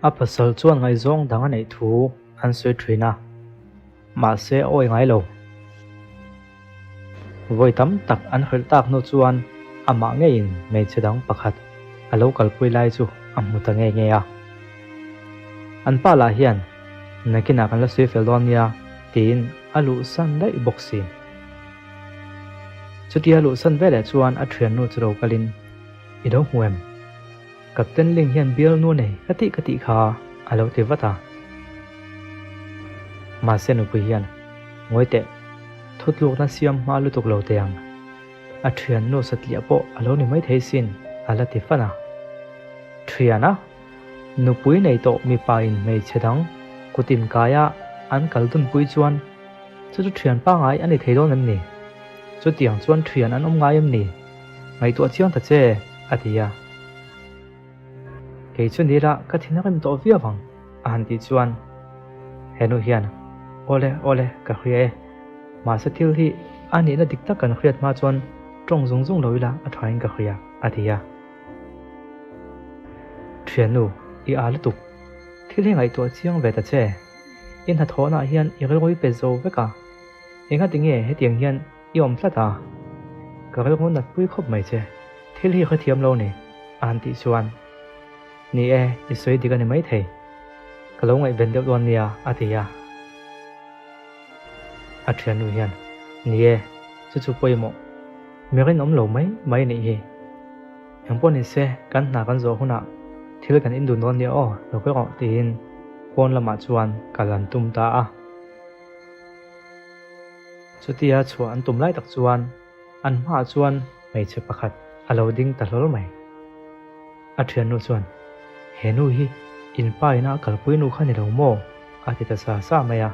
A pasal chuan ngaihzawng dang a neih thu an sawi thin a, mahse a awi ngai lo. Vawi tam tak an hrilh tak hnu chuan amah ngeiin hmeichhe dang pakhat a lo kalpui lai chu a hmu ta nge nge a. An pa lah hian nakinah kan la sawi fel dawn nia tiin a luhsan daih bawk si. Chutia luhsan veleh chuan a thiannu chu lo kalin, I lo hmu em? Captain Ling hian bialnu nei ka tih ka tih kha a lo ti vat a. Mahse nupui hian, Ngawi teh, thutlukna siam hma lutuk lo teh ang. A thiannu satliah pawh a lo ni maithei sin a la ti fan a. Thian a? Nupui nei tawh mipa in hmeichhe dang kut inkaia an kal dunpui chuan chu chu thian pangai a ni thei dawn em ni? Chutiang chuan thian an awm ngai em ni? Ngaihtuah chiang ta che, a ti a. Kei chu nila ka thin a rem tawh viau ang, a han tih chuan henu hian, Awle, awle, ka hria e. Mahse thil hi a nihna dik tak kan hriat hma chuan tawng zung zung lo ila a thain ka hria, a ti a. Thiannu, i â lutuk. Thil hi ngaihtuah chiang ve ta che. I hnathawhnaah hian i rilru pe zo vek a. Engati nge hetiang hian I awm tlat a, ka rilru nat pui khawp mai che, thil hi hrethiam lo ni, a han tih chuan, Ni e, i sawi dik a ni maithei, ka lo ngaihven deuh dawn nia, a ti a. A thiannu hian, Ni e, chu chu pawimawh, mi rinawm lo mai mai a nih hi. Engpawh ni se, kan hna kan zawh hunah thil kan indun dawn nia aw, lo kal rawh, tiin pawn lamah chuan kal an tum ta a. Chutia chhuah an tum lai tak chuan an hmaah chuan hmeichhe pakhat a lo ding ta hlawl mai. A thiannu chuan, He nu hi in pa ina a kalpui nu kha ni lo maw? a ti ta sa sa mai a.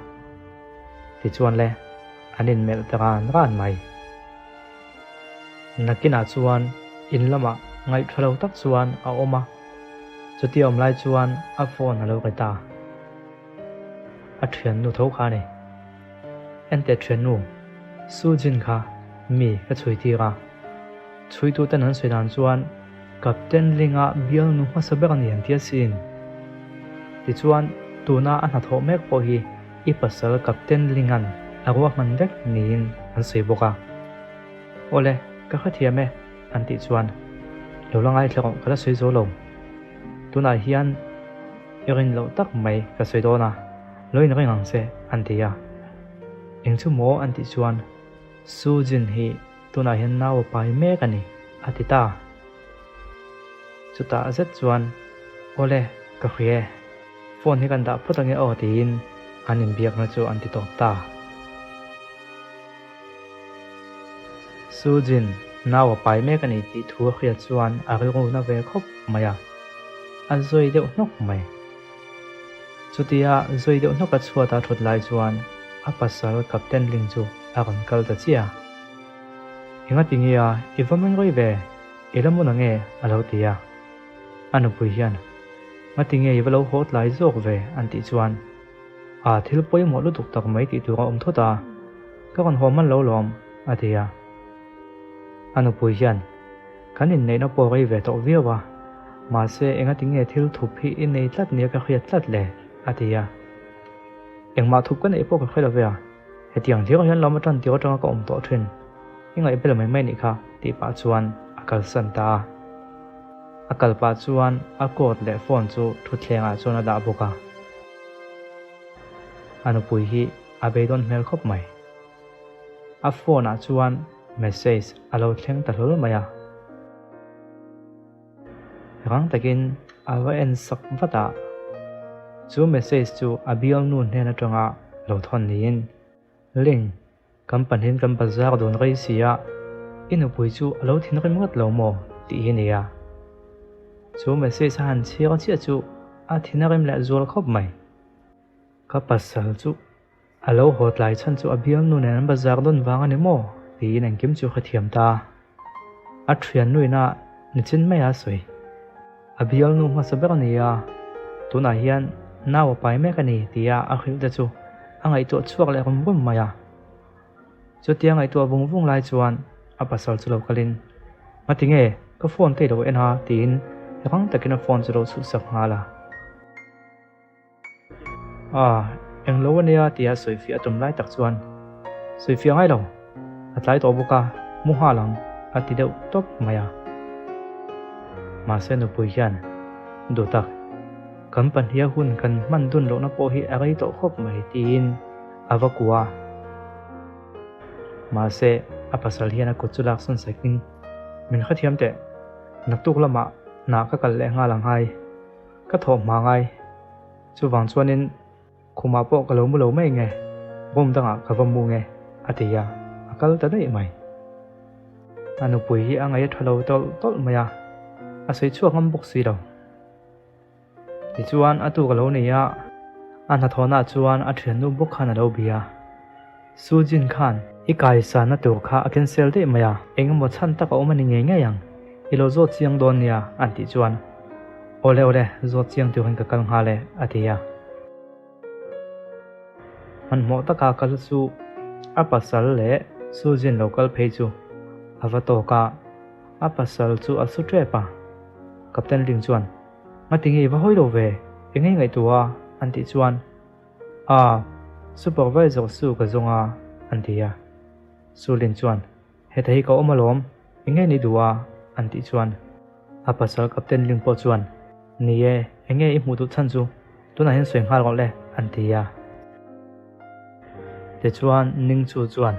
Tichuan le, an inmelh ta ran ran mai. Nakinah chuan in lamah ngaihṭha lo tak chuan a awm a, chutia awm lai chuan a phone a lo ri ta. A thiannu tho kha a ni. Enteh thiannu, Su Jin kha mi ka chhui tir a. Chhuituten an sawi dan chuan Captain Ling-a bialnu hmasa ber a ni an ti asin. Tichuan, tuna a hnathawh mek pawh hi i pasal Captain Ling-a'n a ruahman vek niin an sawi bawk a. Awle, ka hrethiam e, an tih chuan, Lo la ngaithla rawh, ka la sawi zo lo. Tunah hian I rin loh tak mai ka sawi dawn a, lo inring ang che, an ti a. Eng chu maw an tih chuan, Su Jin hi tunah hian nau a pai mek a ni, a ti ta. Chutah zet chuan, Awle, ka hria e, phone hi kan dah phawt ange aw tiin an inbiakna chu an ti tawp ta. Su Jin, nau a pai mek a ni tih thu a hriat chuan a rilru na ve khawp mai a, a zawi deuh hnawk mai. Chutia zawi deuh hnawka chhuat a thut lai chuan a pasal Captain Ling chu a rawn kal ta chiah a. Engati nge a, i va meng rei ve, i la mun ange a lo ti a. A nupui hian, Ngati nge i va lo haw tlai zawk ve an tih chuan, A thil pawimawh lutuk tak mai tih tur a awm thawt a, ka rawn haw hman lo lawm, a ti a. A nupui hian, Kan inneihna pawh rei ve tawh viau a, mahse engati nge thil thup hi i nei tlat nia ka hriat tlat le? a ti a. Engmah thup ka neih pawh ka hre lo ve a, hetiang hlir hian lawm atan tir atanga ka awm tawh thin, i ngaihbel mai mai nih kha, tih pah chuan a kalsan ta a. A kal pah chuan a coat leh phone chu thutthlengah chuan a dah bawk a. A nupui hi a beidawn hmel khawp mai. A phone ah chuan message a lo thleng ta hlawl mai a. Rang takin a va en sak vat a, chu message chu a bialnu hnen atanga lo thawn niin, Ling, Kan pahnihin kan bazar dawn rei si a, i nupui chu a lo thinrim ngawt lo maw? tih hi nia. Chu message a han chhiar chiah chu a thin a rem leh zual khawp mai. Ka pasal chu a lo haw tlai chhan chu a bialnu nen an bazar dawn vang a ni maw? tiin engkim chu ka thiam ta. A thiannuina nichin mai a sawi. A bialnu hmasa ber a ni a, tunah hian nau a pai mek a ni tia a hrilh te chu a ngaihtuah chhuak leh rum rum mai a. Chutia ngaihtuah vung vung lai chuan a pasal chu lo kalin, Ngati nge ka phone te i lo en a? tiin rang takin a phone chu lo chhuhsak nghal a. A, englo a nia tia sawifiah a tum lai tak chuan sawifiah ngai lo, a tlai tawh bawk a, mu nghal ang a ti deuh tawp mai a. Mahse nupui hian duh tak, kan pahniha hun kan hman dun lohna pawh hi a rei tawh khawp mai tiin a va kuah a. Mahse a pasal hian a kut chu laksawn sakin, Min hrethiam teh, naktuk lamah hna ka kal leh nghal ang hai, ka thawh hma ngai. Chuvang chuanin khumah pawh ka lo mu lo mai nge, room dangah ka va mu nge, a ti a, a kal ta daih mai. A nupui hi a ngaih a tha lo tawlh tawlh mai a, a sawi chhuak ngam bawk si lo. Tichuan a tuk a lo nei a, a hnathawhnaah chuan a thiannu bawk khan a lo bia. Su Jin khan i kaisanna tur kha a cancel daih mai a, engemaw chhan tak a awm a ni ngei ngei ang, i lo zawt chiang dawn nia an tih chuan Awle awle, zawt chiang turin ka kal nghal e a ti a. Hmanhmawh taka kal chu a pasal leh Su Jin lo kal phei chu a va tawk a, a pasal chu a su tep a. Captain Ling chuan Ngatinge i va hawi lo ve, enge ngaihtuah a? an tih chuan A, supervisor Su ka zawng a, an ti a. Su Lin chuan, Heta hi ka awm alawm, enge ni duh a? an tih chuan a pasal Captain Ling pawh chuan, Ni e, enge i hmuh duh chhan chu, tunah hian sawi nghal rawh le, an ti a. Tichuan Ning Chu chuan,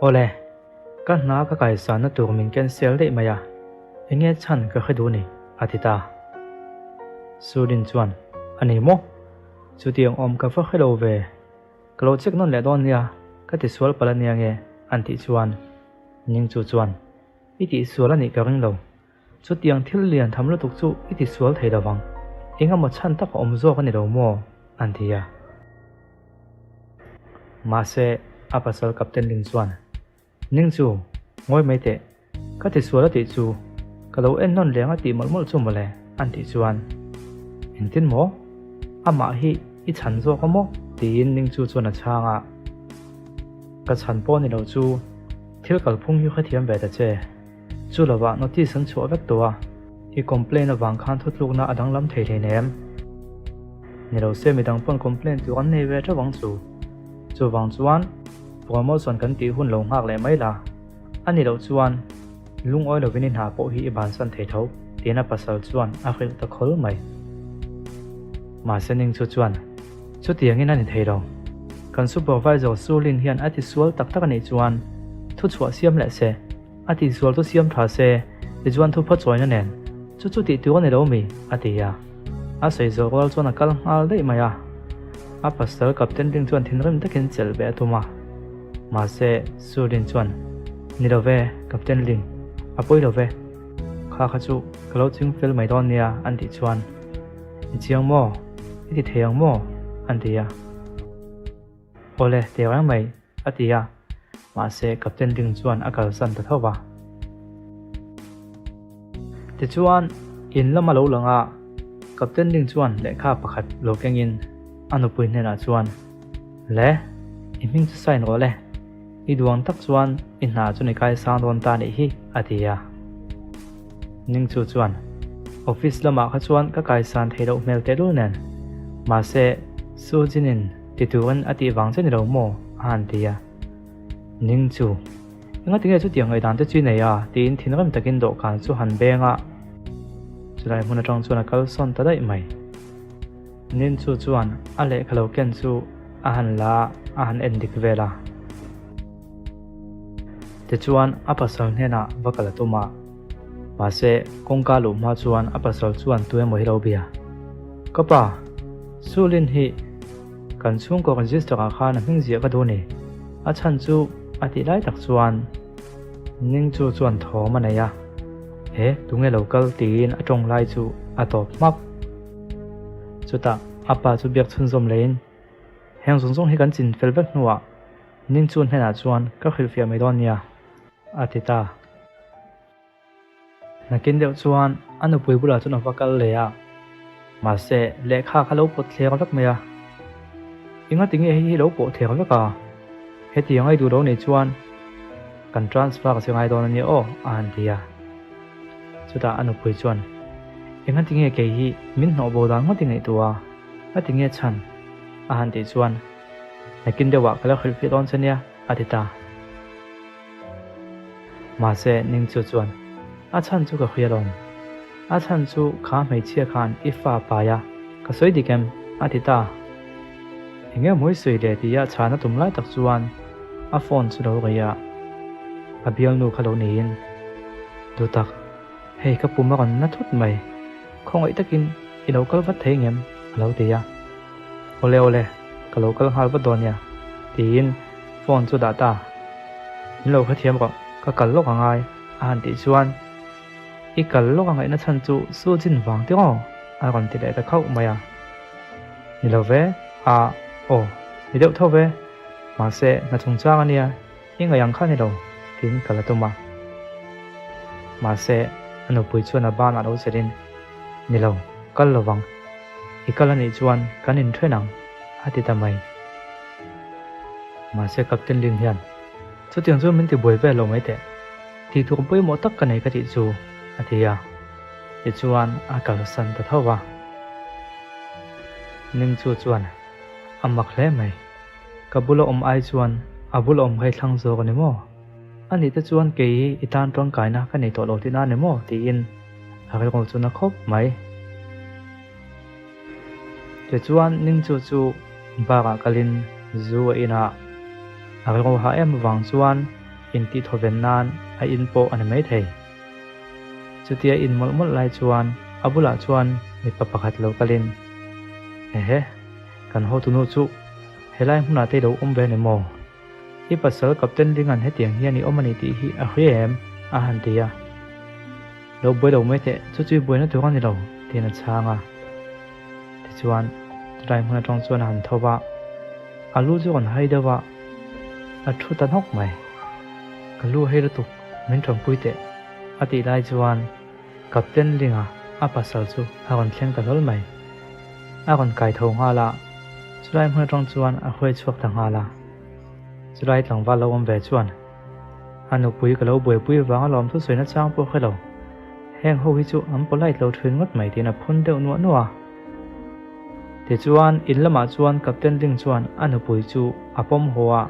Awle, ka hna ka kaisanna tur min cancel daih mai a, enge chhan ka hre duh ni, a ti ta. Su Lin chuan, A ni maw? Chutiang awm ka va hre lo ve, ka lo check nawn leh dawn nia, ka ti sual palh ania nge an tih chuan Ning chu chuan i tih sual a nih ka ring lo, chutiang thil lian tham lutuk chu i ti sual thei lo vang, eng emaw chhan tak a awm zawk a ni lo maw an ti a. Mahse a pasal Captain Ling chuan Ning chu, ngawi mai teh, ka ti sual a tih chu, ka lo en nawn leng a tih mawlh mawlh chu mawle an tih chuan, Engtin maw? Amah hi i chhan zawk a maw? Tiin Ning chu chuan a chhang a, Ka chhan pawh ni lo chu, thil kalphung hi hrethiam ve ta che. Chu lovah notice an chhuah vek tawh a, i complain avang khan thutlukna a danglam thei hleinem. Ni lo se midang pawn complain tur an nei ve teuh ang chu. Chuvang chuan promotion kan tih hun lo nghak leh mai la, a ni loh chuan lungawi lovin i hna pawh hi i bansan thei tho tiin a pasal chuan a hrilh ta khawl mai. Mahse Ning chu chuan chutiangin a ni thei lo. Kan supervisor Su Lin hian a tisual tak tak a nih chuan thuchhuah siam leh se. A tihsual chu siam tha se, tichuan thupha chawina nen, Chu chu tih tur a ni lo mi? a ti a. A sawi zawh rual chuan a kal nghal daih mai a. A pastor Captain Ring chuan thinrim takin chelh ve a tum a. Mahse, Su Lin chuan, Ni lo ve, Captain Ling, a pawi lo ve. Kha kha chu ka lo ching fel mai dawn nia, an tih chuan, I chiang maw? I ti thei ang maw? an ti a. Awle, ti reng mai, a ti a, mahse Captain Ring chuan a kalsan ta tho va. Tichuan, in lama lo lang a, Captain Ring chuan lehkha pakhat lo kengin a nupui hnenah chuan, Le, i hming chu sign rawh le, i duang tak chuan i hna chu ni kai sang dawn ta nih hi, a ti a. Ning chu chuan, Office lamah kha chuan ka kaisan theih loh hmel tehlul nen, mahse Su Jin-in Ti turin a tih vang che ni lo maw? a han ti a. Ning chu, Engati nge chutiang ngaihdan te chu i nei a? tiin thinrim takin dawhkan chu han beng a. Chulai hmun atang chuan a kalsawn ta daih mai. Nin chu chuan a lehkha lo ken chu a han la a, a han en dik vel a. Tichuan a pasal hnenah va kal a tum a. Mahse, kawngka luh hma chuan a pasal chuan tu emaw hi lo bia. Ka pa, Sulin hi kan chhungkaw register ah khan a hming ziah ka duh ni. A chhan chu a tih lai tak chuan Ning chu chuan thawm a nei a, He, tunge lo kal tiin a tawng lai chu a tawp hmak. Chutah a pa chu biak chhunzawm leiin, Heng zawng zawng hi kan chin fel vek hnuah Ning chu hnenah chuan ka hrilhfiah mai dawn nia. A ti ta. Nakin deuh chuan a nupui bulah chuan a va kal leh a, mahse lehkha kha lo pawt thler vek mai a. Engati nge hei hi lo pawh thler vek a? Hetiang a i duh lo nih chuan kan transfer che ngai dawn a nia aw, a han ti a. Chutah a nupui chuan, Engati nge kei hi min hnawh bo dan ngawt i ngaihtuah a? A ti nge chhan? A han tih chuan, Nakin deuhah ka lo hrilhfiah dawn che nia, a ti ta. Mahse, Ning Chu chuan, A chhan chu ka hria lawm. A chhan chu kha hmeichhia khan i fa pai a, ka sawi dik em? a ti ta. Enge mawi sawi leh tia chhana tum lai tak chuan a phone chu lo rei a, a bialnu kha lo niin, Duhtak, hei ka pum a rawn na thut mai, khawngaih takin i lo kal vat thei ngem? a lo ti a. Awle awle, ka lo kal nghal vat dawn nia, tiin phone chu dah ta. Min lo hrethiam rawh, ka kal lawk angai, a han tih chuan I kal lawk a ngaihna chhan chu Su Jin vang tih aw? a rawn ti leh ta khauh mai a. Ni lo ve, a, aw, ni deuh tho ve, mahse hna chungchang a nia, i ngaih ang kha ni lo, tiin ka la tum a. Mahse a nupui chuan a banah lo chelhin, Ni lo, kal lo vang, i kal a nih chuan kan inthen ang, a ti ta mai. Mahse Captain Lin hian, Chutiang chu min ti buai vel lo mai teh. Tih tur pawimawh tak ka nei ka tih chu, a ti a. Tichuan a kalsan ta tho va. Ningchu chuan a mak hle mai. Ka bula awm ai chuan a bula awm kha i thlang zawk a ni maw? A nih te chuan kei hi i tan tangkaina ka nei tawh lo tihna a ni maw? tiin a rilru chu na khawp mai. Tichuan Ningchu chu bar ah kalin zu a in a, a rilru hah em avang chuan intih thawven nan a in pawh a ni maithei. Chutia in mawlh mawlh lai chuan a bulah chuan mipa pakhat lo kalin, Ehe, kan hotunu chu helai hmunah te i lo awm ve a ni maw? I pasal Captain Ringan hetiang hian i awm a ni tih hi a hria em? a han ti a. Lo buai lo mai teh, chu chu i buaina tur a ni lo, tiin a chhang a. Tichuan, chulai hmun atang chuan a han tho va, a lu chu a rawn hai deuh a, a thu ta hnawk mai. Ka lu hei lutuk, min tawmpui teh, a tih lai chuan Captain Linga a pasal chu a rawn thleng ta hlawl mai. A rawn kai tho nghal a, chulai hmun atang chuan a hruai chhuak ta nghal a. Chulai tlangval lo awm ve chuan a nupui ka lo buaipui vang alawm thusawi nachang pawh hre lo. Heng ho hi chu an polite lo thin ngawt mai tiin a phun deuh nuah nuah a. Tichuan in lamah chuan Captain Ling chuan a nupui chu a pawm haw a,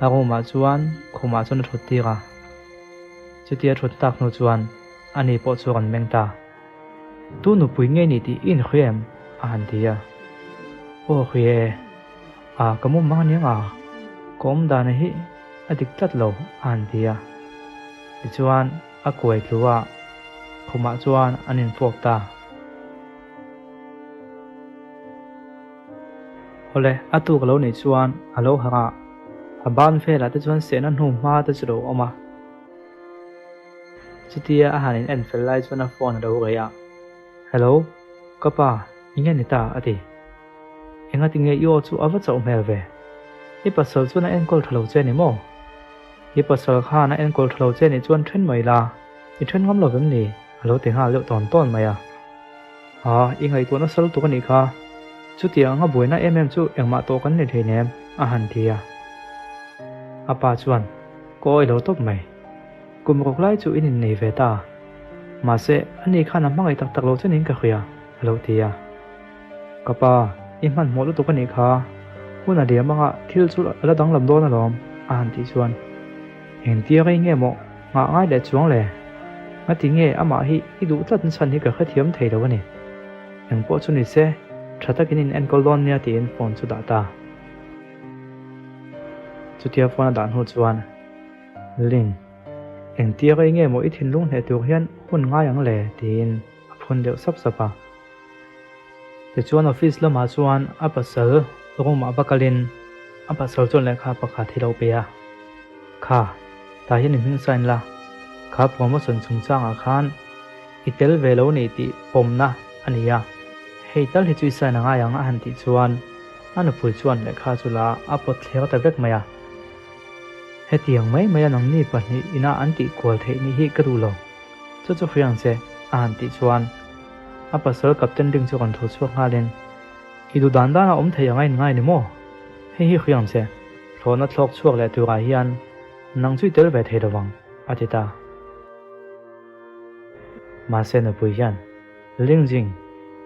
a room ah chuan khumah chuan a thut tir a. Chutia thut tak hnu chuan ani pawh chu a rawn meng ta. Tu nupui nge ni tih i inhria em? a han ti a. Aw hria e. A, ka mumang aniang a, ka awm dana hi a dik tlat lo, a han ti a. Tichuan a kuai tlu a, khumah chuan an infuak ta. Awle, a tuk lo nih chuan a lo harh a, a ban velah te chuan sehna hnu hma te chu lo awm a. Chutia a han in en fel lai chuan a phone a lo rei a, Hello, ka pa, enge ni ta? a ti. Engati nge i aw chu a va chauh hmel ve? I pasal chuan a enkawl tha lo che ni maw? I pasal khan a enkawl tha lo che nih chuan then mai la, i then ngam lo vem ni? a lo ti nghal deuh tawn tawn mai a. Aa, i ngaihtuah nasa lutuk a nih kha. Chutiang a buaina em em chu engmah tawh kan ni hleinem, a han ti a. A pa chuan, Ka awi lo tawp mai. Kum ruk lai chu in innei ve ta. Mahse, ani khan a hmangaih tak tak lo chenin ka hria, a lo ti a. Ka pa, i hmanhmawh lutuk a nih kha. Hun a liam anga thil chu a la danglam dawn alawm, a han tih chuan. Engtia rei nge maw nghah ngai leh chuang le? Ngati nge amah hi i duh tlat nachhan hi ka hrethiam thei lo a ni. Engpawh chu ni se, tha takin in enkawl dawn nia tiin phone chu dah ta. Chutia phone a dah hnu chuan. Lin, engtia rei nge maw i thinlung hneh tur hian hun ngai ang le? tiin a phun deuh sap sap a. Tichuan office lamah chuan a pasal room ah va kalin a pasal chuan lehkha pakhat hi lo pe a, Kha, tah hian i hming sign la, kha promotion chungchangah khan i tel ve lo ni tih pawmna a ni a, hei tal hi chu i sign a ngai ang a han tih chuan a nupui chuan lehkha chu la a pawt thler ta vek mai a. Hetiang mai mai a nangni pahnih ina an tih kual theih nih hi ka duh lo. Chu chu hria ang che, a han tih chuan a pasal Captain Ring chu rawn tho chhuak nghalin, I duh dan dana awm thei ang a inngai ni maw? Hei hi hria ang che, thlawhna thlawk chhuak leh turah hian nang chu i tel ve thei lo vang, a ti ta. Mahse nupui hian, Ling Jing,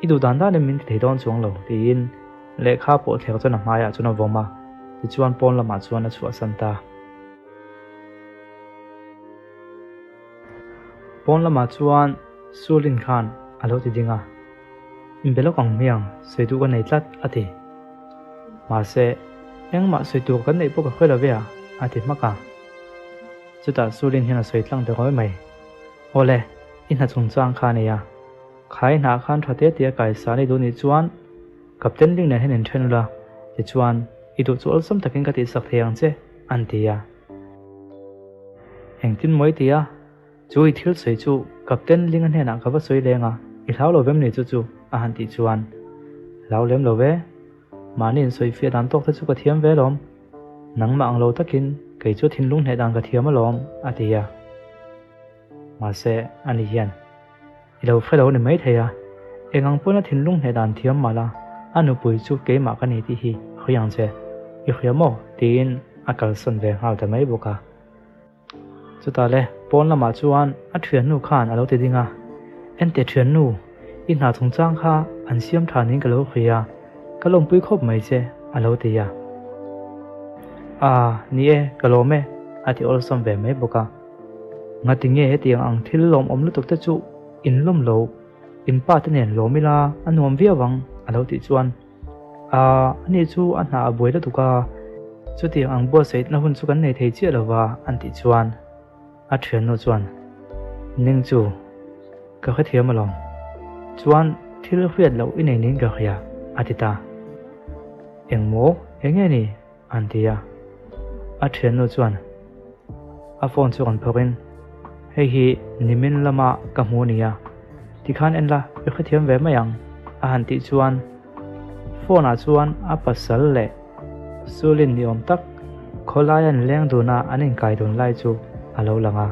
i duh dan danin min ti thei dawn chuang lo, tiin. Lehkha pawh thler chuan a hmaiah chuan a vawm a, tichuan pawn lamah chuan a chhuahsan ta. Pawn lamah chuan Sulin khan a lo ti ding a, Inbe lawk ang hmiang, sawi duh ka nei tlat, a ti. Mahse, engmah sawi tur kan neih pawh ka hre lo ve a, a ti hmak a. Chutah Sulin hian a sawi tlang ta rawi mai. Awle, i hna chungchang kha a nei a. Khai hnah khan tha te tia kaisa ni duh nih chuan Captain Ling nen hian inthen ula, tichuan i duh chu awlsam takin ka tihsak thei ang che, an ti a. Engtin maw i ti a? Chu i thil sawi chu Captain Ling-a hnenah ka va sawi leng a, i hlau lo vem ni chu chu? a han tih chuan, Hlau lem lo ve. Mahni insawi fiah dan tawk te chu ka thiam ve alawm. Nangmah ang lo takin kei chu thinlung hneh dan ka thiam alawm, a ti a. Mahse, ani hian i lo hre lo ni maithei a, eng ang pawhin a thinlung hneh dan thiam mah la, a nupui chu keimah ka ni tih hi hria ang che, i hria maw? tiin a kalsawn ve nghal ta mai bawk a. Chutah le, pawn lamah chuan a thiannu khan a lo ti ding a, Ente thiannu, i hna chungchang kha an siam tha niin ka lo hria, ka lawmpui khawp mai che, a lo ti a. Aa, ni e, ka lawm e, a ti awlsam ve mai bawk a. Ngati nge hetiang ang thil lawmawm lutuk te chu in lawm lo, in pa te nen lawm ila a nuam viau ang a lo tih chuan Aa, ani chu a hna a buai lutuk a, chutiang ang buatsaihna hun chu kan nei thei chiah lova an tih chuan a thiannu chuan Ning chu ka hrethiam alawm, chuan thil hriat loh i nei niin ka hria a ti ta. Engmaw? Enge ni? An ti a. A thiannu chuan a phone chu rawn phawrh in, Hei hi nimin lama ka hmu a nia, tikhan en la i hrethiam ve mai ang a han tih chuan phone ah chuan a pasal leh Sulin ni awm tak khawlaia an leng dun a an inkai dun lai chu a lo lang a.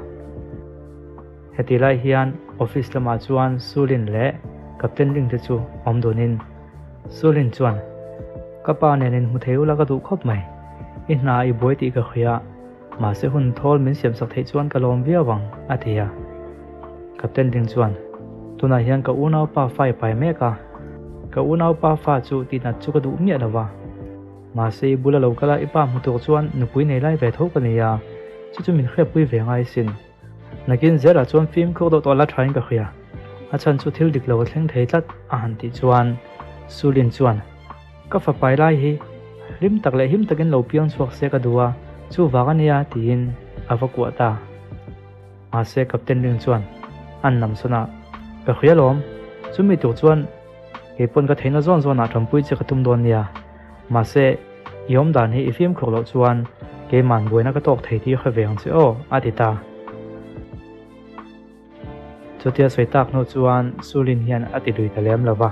Heti lai hian office lamah chuan Sulin leh Captain Ling te chu awm dunin Sulin chuan, Ka pa nen inhmu thei ula ka duh khawp mai. I hna i buai tih ka hria, mahse hun thawl min siamsak theih chuan ka lawm viau ang, a ti a. Captain Ling chuan, Tunah hian ka unaupa fa i pai mek a, ka unaupa fa chu tihnat chu ka duh miah lo va. Mahse i bula lo kal a i pa hmu tur chuan nupui nei lai ve tho ka nei a, chu chu min hriatpui ve ngai sin. Nakin zelah chuan fimkhur deuh tawh la thain ka hria, a chhan chu thil dik lo a thleng thei tlat a han tih chuan Sulin chuan, Ka fapai lai hi hlim tak leh him takin lo piang chhuak se ka duh a, chuvang a nia tiin a va kuah ta. Mahse Captain Ling chuan an nam sawn a, Ka hria lawm, chumi tur chuan kei pawn ka theihna zawn zawnah tanpui che ka tum dawn nia, mahse I awm dan hi i fimkhur loh chuan keiman buaina ka tawk thei tih hre ve ang che aw, a ti ta. Chutia sawi tak hnu chuan Sulin hian a ti lui ta lem lo va.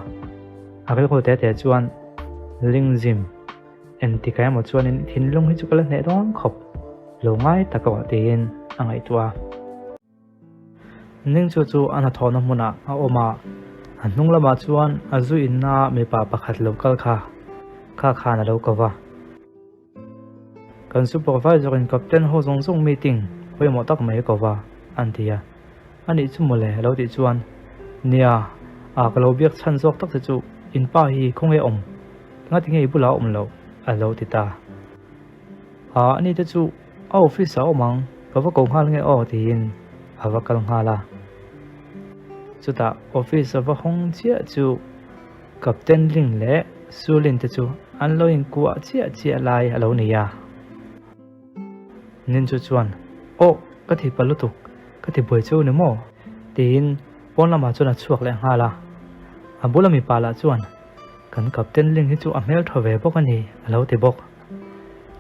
A rilru te te chuan Lingzim engtikah emaw chuanin thinlung hi chu ka la hneh dawn khawp lo ngai tak erawh tiin a ngaihtuah a. Ning chu chu a hnathawhna hmunah a awm a, a hnung lamah chuan a zu inna mipa pakhat lo kal kha kha khan a lo ko va. Kan supervisor in captain ho zawng zawng meeting pawimawh tak mai a ko va, an ti a. Anih chu mawle a lo tih chuan, Nia, a ka lo biak chhan zawk tak che chu in pa hi khawnge awm? Engati nge i bulah a awm loh? a lo ti ta. A ani te chu a office ah awm ang, ka va ko nghal nge aw tiin a va kal nghal a. Chutah office a va hawng chiah chu Captain Ling leh Su Lin te chu an lo inkuah chiah chiah lai a lo ni a. Nin chu chuan, Aw, ka thi pal lutuk, ka ti buai cheu ni maw? tiin pawn lamah chuan a chhuak leh nghal a. A bula mipa lah chuan, Kan Captain Ling hi chu a hmel tha ve bawk a ni, a lo ti bawk.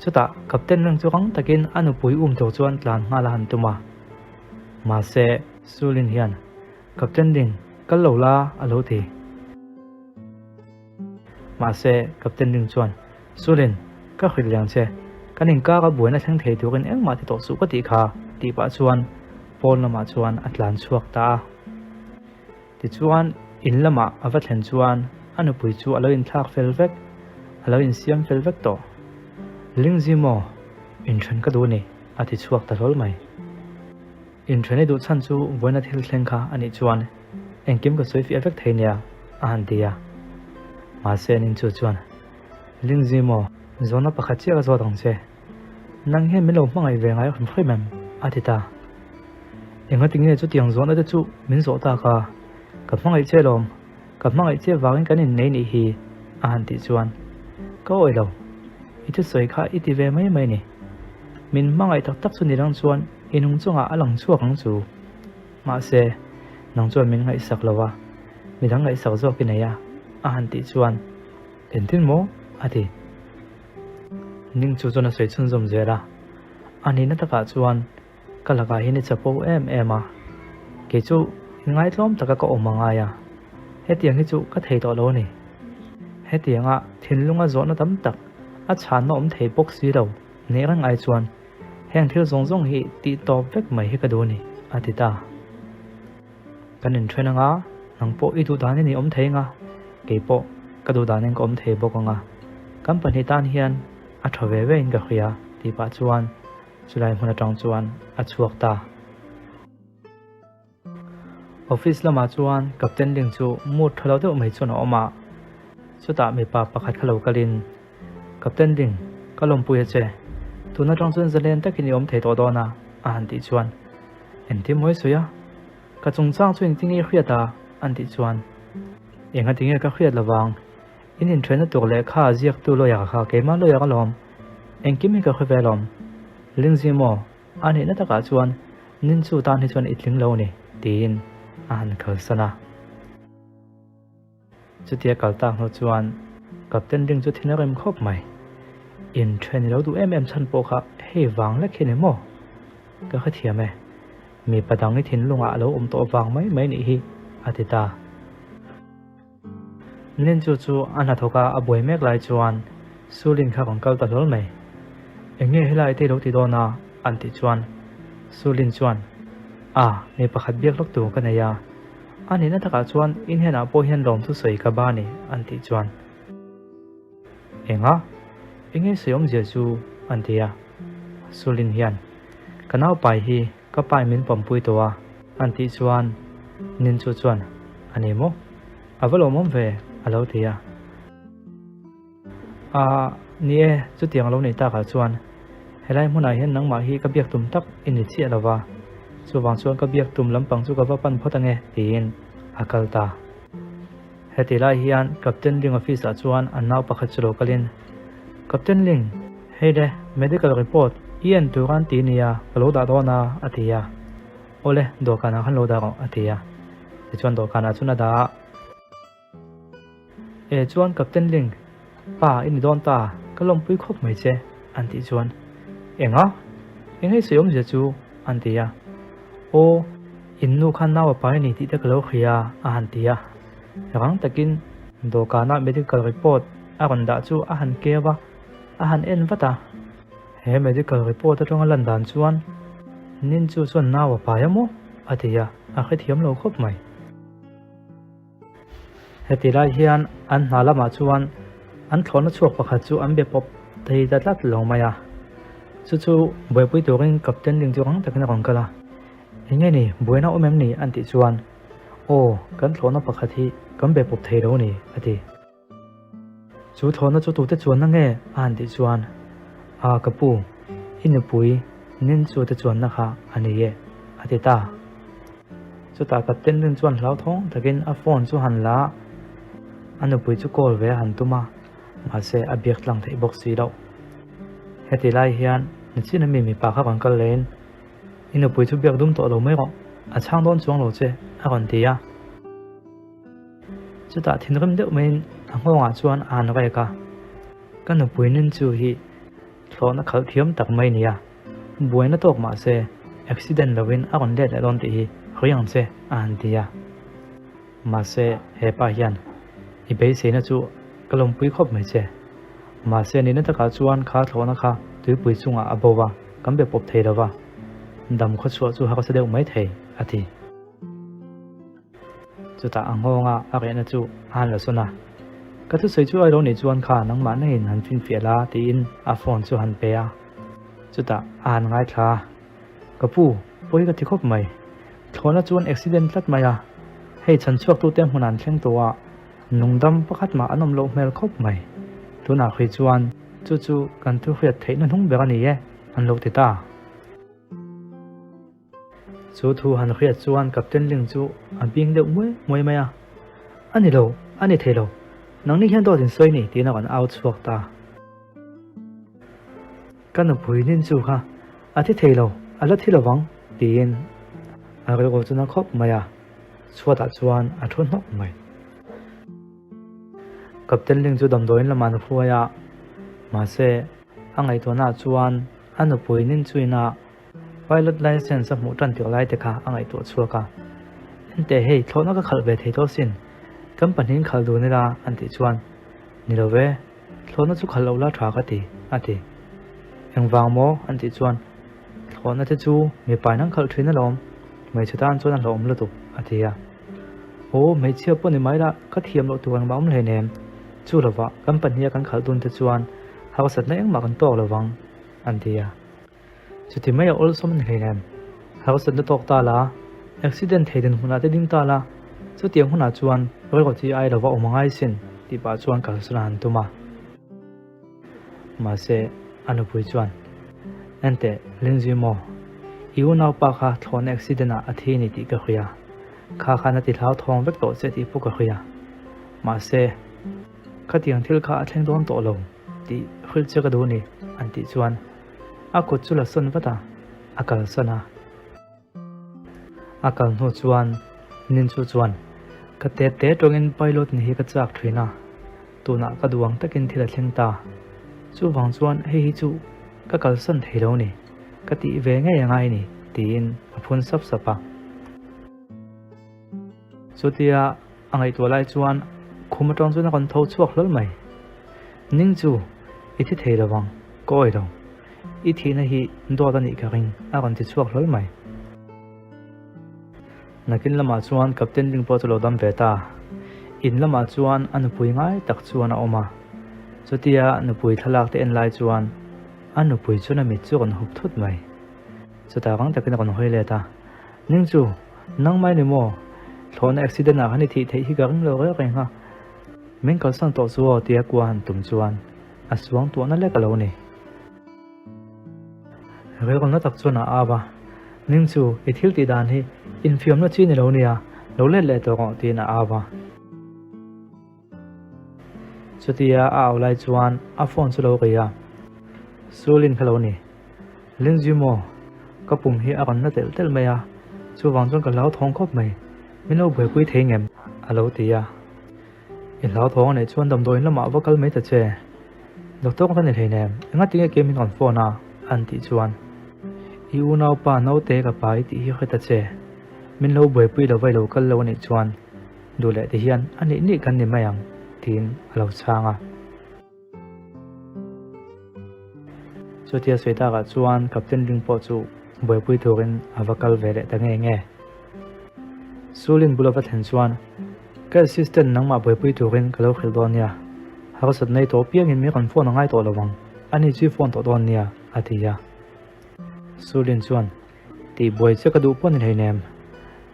Chutah Captain reng chu rang takin a nupui um tur chuan tlan nghal a han tum a. Mahse, Sulin hian, Captain Ling, kal lo la, a lo ti. Mahse, Captain Ling chuan, Sulin, ka hrilh liang che, kan inkar a buaina thleng thei turin engmah ti tawh suh ka tih kha, tih pah chuan pawn lamah chuan a tlan chhuak ta a. Tichuan, in lamah a va thlen chuan a nupui chu a lo inthlak fel vek, a lo insiam fel vek tawh. Lingzi maw? Inthen ka duh ni, a ti chhuak ta hlawl mai. Inthen i duh chhan chu vawiina thil thleng kha a nih chuan engkim ka sawi fiah vek thei nia, a han ti a. Mahse, ning chu chuan. Lingzi maw, zawhna pakhat chiah ka zawt ang che. Nang hian min lo hmangaih ve ngai hrim hrim em? a ti ta. Engati nge chutiang zawhna te chu min zawh tak a? Ka hmangaih che lawm, ka hmangaih che vangin kan innei nih hi, a han tih chuan ka awih lo. I thusawi kha i ti ve mai mai ni. Min hmangaih tak tak chu ni lang chuan i nung chungah a lang chhuak ang chu. Mahse, nang chuan min ngaihsak lo a, midang ngaihsak zawk i nei a, a han tih chuan Engtin maw? a ti. Ning chu chuan a sawi chhunzawm zel a, a nihna takah chuan ka lakah hian i chapo em em a, kei chu inngaihtlawm taka ka awm a ngai a, hetiang hi chu ka thei tawh lo a ni. Hetianga thinlunga zawhna tam tak a chhanna awm thei bawk si lo neih reng ai chuan heng thil zawng zawng hi tih tawp vek mai hi ka duh a ni, a ti ta. Kan inthen anga, nang pawh i duh danin i awm thei anga, kei pawh ka duh danin ka awm thei bawk anga, kan pahnih tan hian a tha ve ve in ka hria tih pah chuan chulai hmun atang chuan a chhuak ta. Office lamah chuan Captain Ling chu mood tha lo deuh mai chuan a awm a, chutah mipa pakhat kha lo kalin, Captain Ling, ka lawmpui a che, tun atang chuan zalen takin i awm thei tawh dawn a, a han tih chuan Engtin mawi sawi a? Ka chungchang chu engtin nge i hriat a? an tih chuan Enga tinge ka hriat lovang, in inthenna tur lehkha a ziaktu lawyer kha keimah lawyer alawm, engkim hi ka hre ve alawm. Lingzi maw? A nihna takah chuan nin chu tan hi chuan i tling lo a ni, tiin a han kalsan a. Chutia kal tak hnu chuan Captain Ring chu thin a rem khawp mai. Inthen i lo duh em em chhan pawh kha hei vang lek hi ni maw? Ka hrethiam e. Mipa dang i thinlungah a lo awm tawh vang mai mai nih hi, a ti ta. Nin chu chu a hnathawk a a buai mek lai chuan Sulin kha rawn kal ta hlawl mai. Eng nge helai te i lo ti dawn a? an tih chuan Sulin chuan, A, mi pakhat biak lawk tur ka nei a. A nihna takah chuan in henah pawh hian lawm thusawi ka ba ni an tih chuan Enga? Enge sawi awmzia chu? an ti a. Sulin hian Ka naupai hi ka pai min pawmpui tawh a an tih chuan Nin chu chuan A ni maw? A va lawmawm ve a lo ti a. A, ni e, chutiang lo nei takah chuan helai hmunah hian nangmah hi ka biak tum tak i ni chiah lova, chuvang chuan ka biak tum lampang chu ka va pan phawt ange tiin a kal ta. Heti lai hian Captain Ling office ah chuan an nau pakhat chu lo kalin, Captain Ling, hei le, medical report i en tur an ti nia, ka lo dah dawn a, a ti a. Awle, dawhkanah khan lo dah rawh, a ti a. Tichuan dawhkanah chuan a dah a. E chuan Captain Ling, pa i ni dawn ta, ka lawmpui khawp mai che, an tih chuan, Enga? Eng hei sawi awmzia chu? an ti a. Aw, in nu khan nau a pai a ni tih te ka lo hria, a han ti a. Rang takin dawhkana medical report a rawn dah chu a han keu a, a han en vat a. He medical report atanga lan dan chuan Nin chu chuan nau a pai a maw? a ti a, a hrethiam lo khawp mai. Heti lai hian an hna lamah chuan an thlawhna chhuak pakhat chu an be pawp thei ta tlat lo mai a. Chu chu buaipui turin Captain Ling chu rang takin a rawn kal a. Enge ni, buaina awm em ni? an tih chuan, Aw, kan thlawhna pakhat hi kan be pawp thei lo a ni, a ti. Chu thlawhna chu tute chuanna nge? a han tih chuan, A, ka pu, i nupui nin chu te chuanna kha a ni e, a ti ta. Chutah Captain Rin chuan hlauthawng takin a phone chu han la a, a nupui chu call ve a han tum a, mahse a biak tlang theih bawk si loh. Heti lai hian nichin ami mipa kha rawn kal lehin, I nupui chu biak dum tawh lo mai rawh, a chhang dawn chuang lo che, a rawn ti a. Chutah thinrim deuh maiin a nghawngah chuan a han rek a, Ka nupui nun chu hi thlawhna khalh thiam tak mai nia, buaina tawk mah se accident lovin a rawn let leh dawn tih hi ri ang che a han ti a. Mahse hepa hian i beiseina chu ka lawmpui khawp mai che. Mahse nihna takah chuan kha thlawhna kha tuipui chungah a bo va, kan be pawp thei lova, dam khawchhuah chu harsa deuh mai thei a ti. Chutah a nghawnga a rehna chu a han la sawn a, Ka thusawi chu ai lo nih chuan kha nangmah nangin han finfiah la tiin a phone chu han pe a. Chutah a han ngaithla a, Ka pu, pawi ka ti khawp mai. Thlawhna chuan accident tlat mai a, hei chhan chhuaktute hmunah an thleng tawh a, nungdam pakhat mah an awm loh hmel khawp mai. Tunah hrui chuan chu chu kan thu hriat theihna hnung ber a ni e, an lo ti ta. Chu thu han hriat chuan Captain Ling chu a bing deuh muai muai mai a, A ni lo, a ni thei lo, nangni hian dawt in sawi ni tiin a rawn au chhuak ta. Ka nupui nin chu kha a thi thei lo, a la thi lovang tiin a rilru chu na khawp mai a, chhuatah chuan a thu hnawk mai. Captain Ling chu damdawiin lamah an hruai a, mahse a ngaihtuahnaah chuan a nupui nin chuina Pilot license a hmuh tan tirh lai te kha a ngaihtuah chhuak a, Enteh hei, thlawhna ka khalh ve thei tawh sin, kan pahnihin khalh dun ila an tih chuan, Ni lo ve, thlawhna chu khalh loh la tha ka ti, a ti. Engvang maw? an tih chuan, Thlawhna te chu mipa in an khalh thin alawm, hmeichhe tan chuan a hlauhawm lutuk, a ti a. Aw, hmeichhia pawh ni mai la, ka thiam loh tur engmah awm hleinem, chu lovah kan pahniha kan khalh dun te chuan harsatna engmah kan tawk lovang, an ti a. Chuti mai a awlsawm a ni hleinem. Harsatna tawk ta la, accident thei din hunah te ding ta la, chutiang hunah chuan rilru chi ai lova awm a ngai sin tih pah chuan kalsan a han tum a. Mahse, a nupui chuan, Enteh, Lindsay maw, i unaupa kha thlawhna accident ah a thi ni tih ka hria. Kha khan a ti hlauthawng vek tawh che tih pawh ka hria. Mahse, khatiang thil kha a thleng dawn tawh lo tih hrilh che ka duh ni, an tih chuan A kut chu la sawn vat a, a kalsan a. A kal hnu chuan Ninchu chuan, Ka tet te tawngin pilot ni hi ka chak thin a, tunah ka duang takin thil a thleng ta. Chuvang chuan hei hi chu ka kalsan thei lo ni, ka tih ve ngei a ngai ni, tiin a phun sap sap a. Chutia a ngaihtuah lai chuan khum atang chuan a rawn tho chhuak hlawl mai. Ning chu i thi thei lovang, ka awi lo. I thihna hi dawt a nih ka ring, a rawn ti chhuak hlawl mai. Nakin lamah chuan Captain Ling pawh chu lo dam ve ta. In lamah chuan a nupui ngai tak chuan a awm a. Chutia nupui thlalak te en lai chuan a nupui chuan a mit chu a rawn hup thut mai. Chutah rang takin a rawn hawi let a. Ning chu, nang mai ni maw? Thlawhna accident ah khan i thih theih hi ka ring lo reng reng a. Min kalsan tawh chu aw tia kua han tum chuan a suang tuahna lek a lo ni. Rilru na tak chuan a au a, Ning chu, i thil tih dan hi infiamna chi ni lo nia, lo let leh tawh rawh tiin a au a. Chutia a au lai chuan a phone chu lo ri a, Sulin kha lo ni. Lindsay maw? Ka pum hi a rawn na telh telh mai a, chuvang chuan ka hlauthawng khawp mai. Min lo buaipui thei ngem? a lo ti a. I hlauthawng a neih chuan damdawiin lamah va kal mai ta che. Doctor ka ni hleinem, engati nge kei min rawn phone a? an tih chuan, I unaupa naute ka pai tih hi hre ta che. Min lo buaipui lo va i lo kal lo a nih chuan duh leh ti hian a nih nih kan ni mai ang tiin a lo chhang a. Chutia sawi takah chuan Captain Ring pawh chu buaipui turin a va kal ve leh ta nge nge. Sulin bula va thlen chuan, Ka assistant nangmah buaipui turin ka lo hrilh dawn nia, harsat nei tawh piangin mi rawn phone a ngai tawh lo ang, ani chu i phone tawh dawn nia, a ti a. Sulin chuan, Tihbuai che ka duh pawh ni hleinem,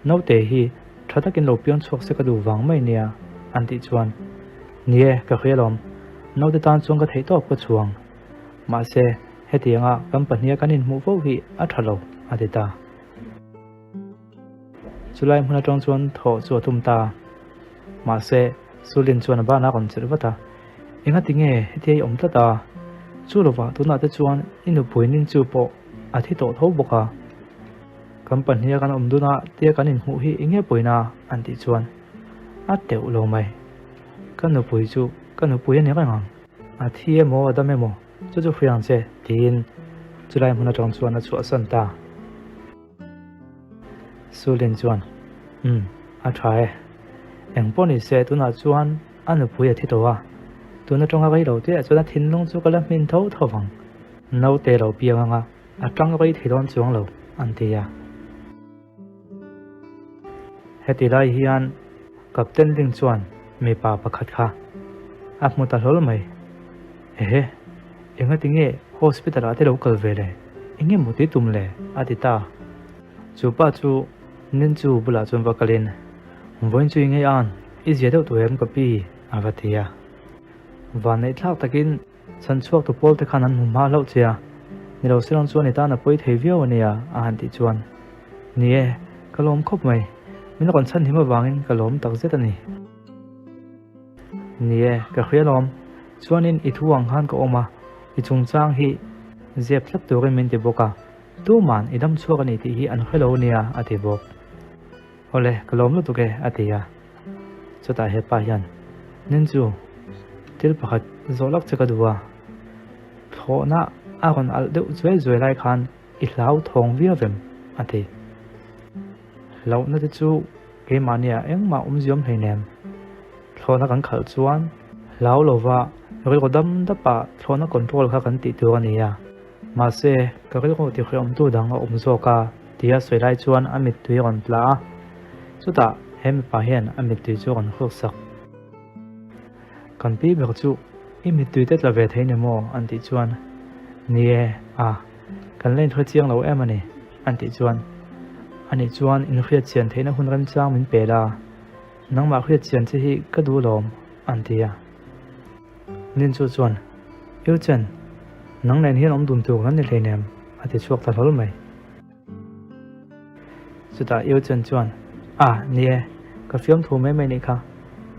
naute hi tha takin lo piang chhuak se ka duh vang mai nia, an tih chuan, Ni e, ka hria lawm, naute tan chuan ka theih tawp ka chhuang. Mahse, hetianga kan pahniha kan inhmuh fo hi a tha lo, a ti ta. Chulai hmun atang chuan thawh chu a tum ta. Mahse, Sulin chuan a banah a rawn chelh vat a, Engati nge hetia i awm tlat a? Chu lovah tunah te chuan i nupui nin chu pawh a thi tawh tho bawk a. Kan pahniha kan awm dun a tia kan inhmuh hi enge pawina an tih chuan a teuh lo mai. Ka nupui chu ka nupui a ni reng ang. A thi emaw a dam emaw chu chu hria ang che tiin chulai hmun atang chuan a chhuahsan ta. Sulin chuan, Umm, a tha e. Eng pawh ni se tunah chuan a nupui a thi tawh a, tun atanga rei lo te ah chuan a thinlung chu ka la hmin tho tho vang. Naute lo piang anga a tang rei thei dawn chuang lo, an ti a. Heti lai hian Captain Ling chuan mipa pakhat kha a hmu ta hlawl mai. Ehe, engati nge hospital ah te lo kal ve le? Enge maw ti tum le? a ti ta. Chu pa chu Ninchu bulah chuan va kalin, Vawiin chu i ngei an, i zia deuh tur em ka pi? a va ti a. Vanneih thlak takin chhan chhuak tu pawl te khan an hmu hma hlauh che a, ni lo silawng chuan i tan a pawi thei viau a nia a han tih chuan, Ni e, ka lawm khawp mai, min rawn chhan him avangin ka lawm tak zet a ni. Ni e, ka hria lawm, chuanin i thu ang khan ka awm a, i chungchang hi zep tlat turin min ti bawk a, tuman i dam chhuak a ni tih hi an hre lo nia a ti bawk. Awle, ka lawm lutuk e, a ti a. Chutah hepa hian, Nin chu, thil pakhat zawh lak che ka duh a, thlawhna a rawn alh deuh zuai zuai lai khan i hlau thawng viau vem, a ti. Hlauhna te chu keimahnia engmah awmziawm hleinem. Thlawhna kan khalh chuan hlau lova rilru dam dapa thlawhna control kha kan tih tur a ni a. Mahse, ka rilru tihriawmtu dang a awm zawk a, tia sawi lai chuan a mittui a rawn tla a. Chutah he mipa hian a mittui chu a rawn hruk sak. Kan pi ber chu i mittui te tla ve thei ni maw? an tih chuan, Ni e, a, kan la inhre chiang lo em a ni, an tih chuan, Anih chuan inhriat chian theihna hun remchang min pe la, nangmah hriat chian che hi ka duh lawm, an ti a. Nin chu chuan, Euchen, nang nen hian awm dun tur kan ni hleinem, a ti chhuak ta hlawl mai. Chutah Euchen chuan, A, ni e, ka fiamthu mai mai nih kha,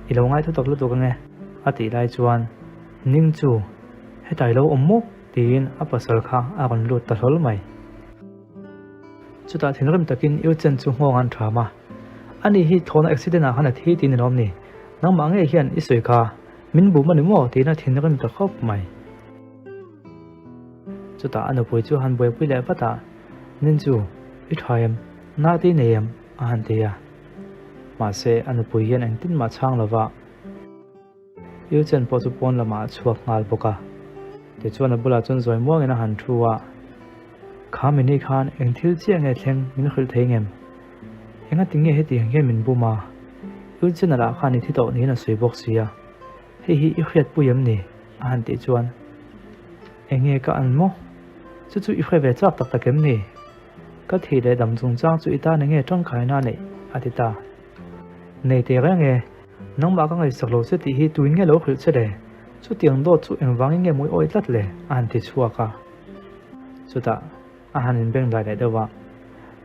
i lo ngaithu tak lutuk ange, a tih lai chuan, Ning chu, hetah i lo awm maw? tiin a pasal kha a rawn lut ta hlawl mai. Chutah thinrim takin Euchen chu nghawng an ṭham a, Ani hi thlawhna accident ah khan a thi tih ni lawm ni? Nangmah ngei hian i sawi kha, min bum a ni maw? tiin a thinrim ta khawp mai. Chutah a nupui chu a han buaipui leh vat a, Nin chu, i tha em? Na te i nei em? a han ti a. Mahse, a nupui hian engtin mah chhang lo va. Euchen pawh chu pawn lamah a chhuak nghal bawk a. Tichuan a bulah chuan zawi muangin a han thu a, Kha mini khan eng thil chiah nge thleng min hrilh thei ngem? Engati nge hetiang hian min bum a? Euchen-a lah khan i thi tawh niin a sawi bawk si a, Hei hi i hriatpui em ni? a han tih chuan, Enge ka an maw? Chu chu i hre ve chak tak tak em ni? Ka thih leh dam chungchang chu i tan enge tangkaina a neih? a ti ta. Nei teh reng e, nangmah ka ngaihsak lo che tih hi tuin nge lo hrilh che le? Chutiang dawt chu engvangin nge mawi awi tlat le? a han ti chhuak a. Chutah a han inbeng dai leh deuh a,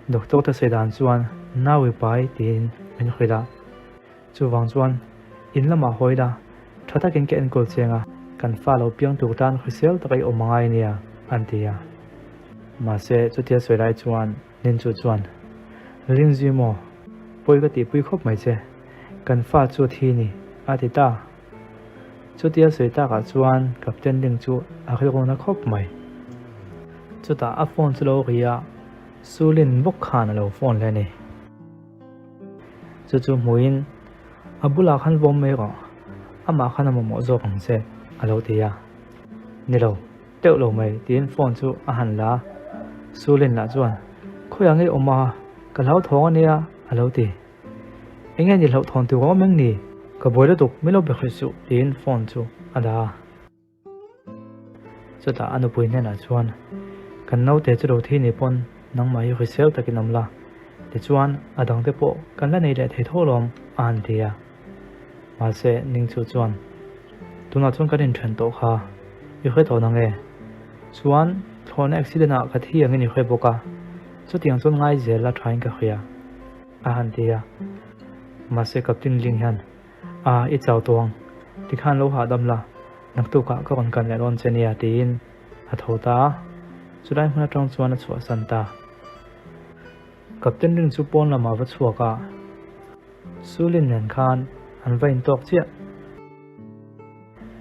Doctor te sawi dan chuan nau i pai tiin min hrilh a. Chuvang chuan in lamah hawi la, tha takin ka enkawl chiang a, kan fa lo piang tur tan hrisel taka i awm angai nia, an ti a. Mahse chutia sawi lai chuan Nin chu chuan, Lindsay maw, pawi ka tihpui khawp mai che, kan fa chu a thi ni, a ti ta. Chutia sawi takah chuan Captain Ling chu a rilruna khawp mai. Chutah a phone chu lo ri a, Su Lin bawk khan a lo phone leh a ni. Chu chu hmuhin, A bulah khan vawm mai rawh, amah khan a mamawh zawk ang che, a lo ti a. Ni lo. Teuh lo mai tiin phone chu a han la a, Sulin lah chuan, Khawiah nge awm a, ka hlauthawng a nia, a lo ti. Enge ni hlauhthawn tur awm eng ni, ka buai lutuk min lo be hrih suh tiin phone chu a dah a. Chutah a nupui hnenah chuan, Kan naute chu lo thi ni pawn nangmah hi hrisel takin awm la, tichuan a dangte pawh kan la nei leh thei tho lawm, a han ti a. Mahse, Ning chu chuan, Tunah chuan kan inthen tawh kha, i hre tawh nang e? Chuan, thlawhna accident ah ka thi angin i hre bawk a, chutiang chuan ngai zel la thain ka hria, a han ti a. Mahse, Captain Ling hian, A, i chau tawh ang, tikhan lo hahdam la, naktukah ka rawn kan leh dawn che nia, tiin a tho ta a. Chulai hmun atang chuan a chhuahsan ta. Captain Ling chu pawn lamah va chhuak a. Sulin nen khan an va intawk chiah.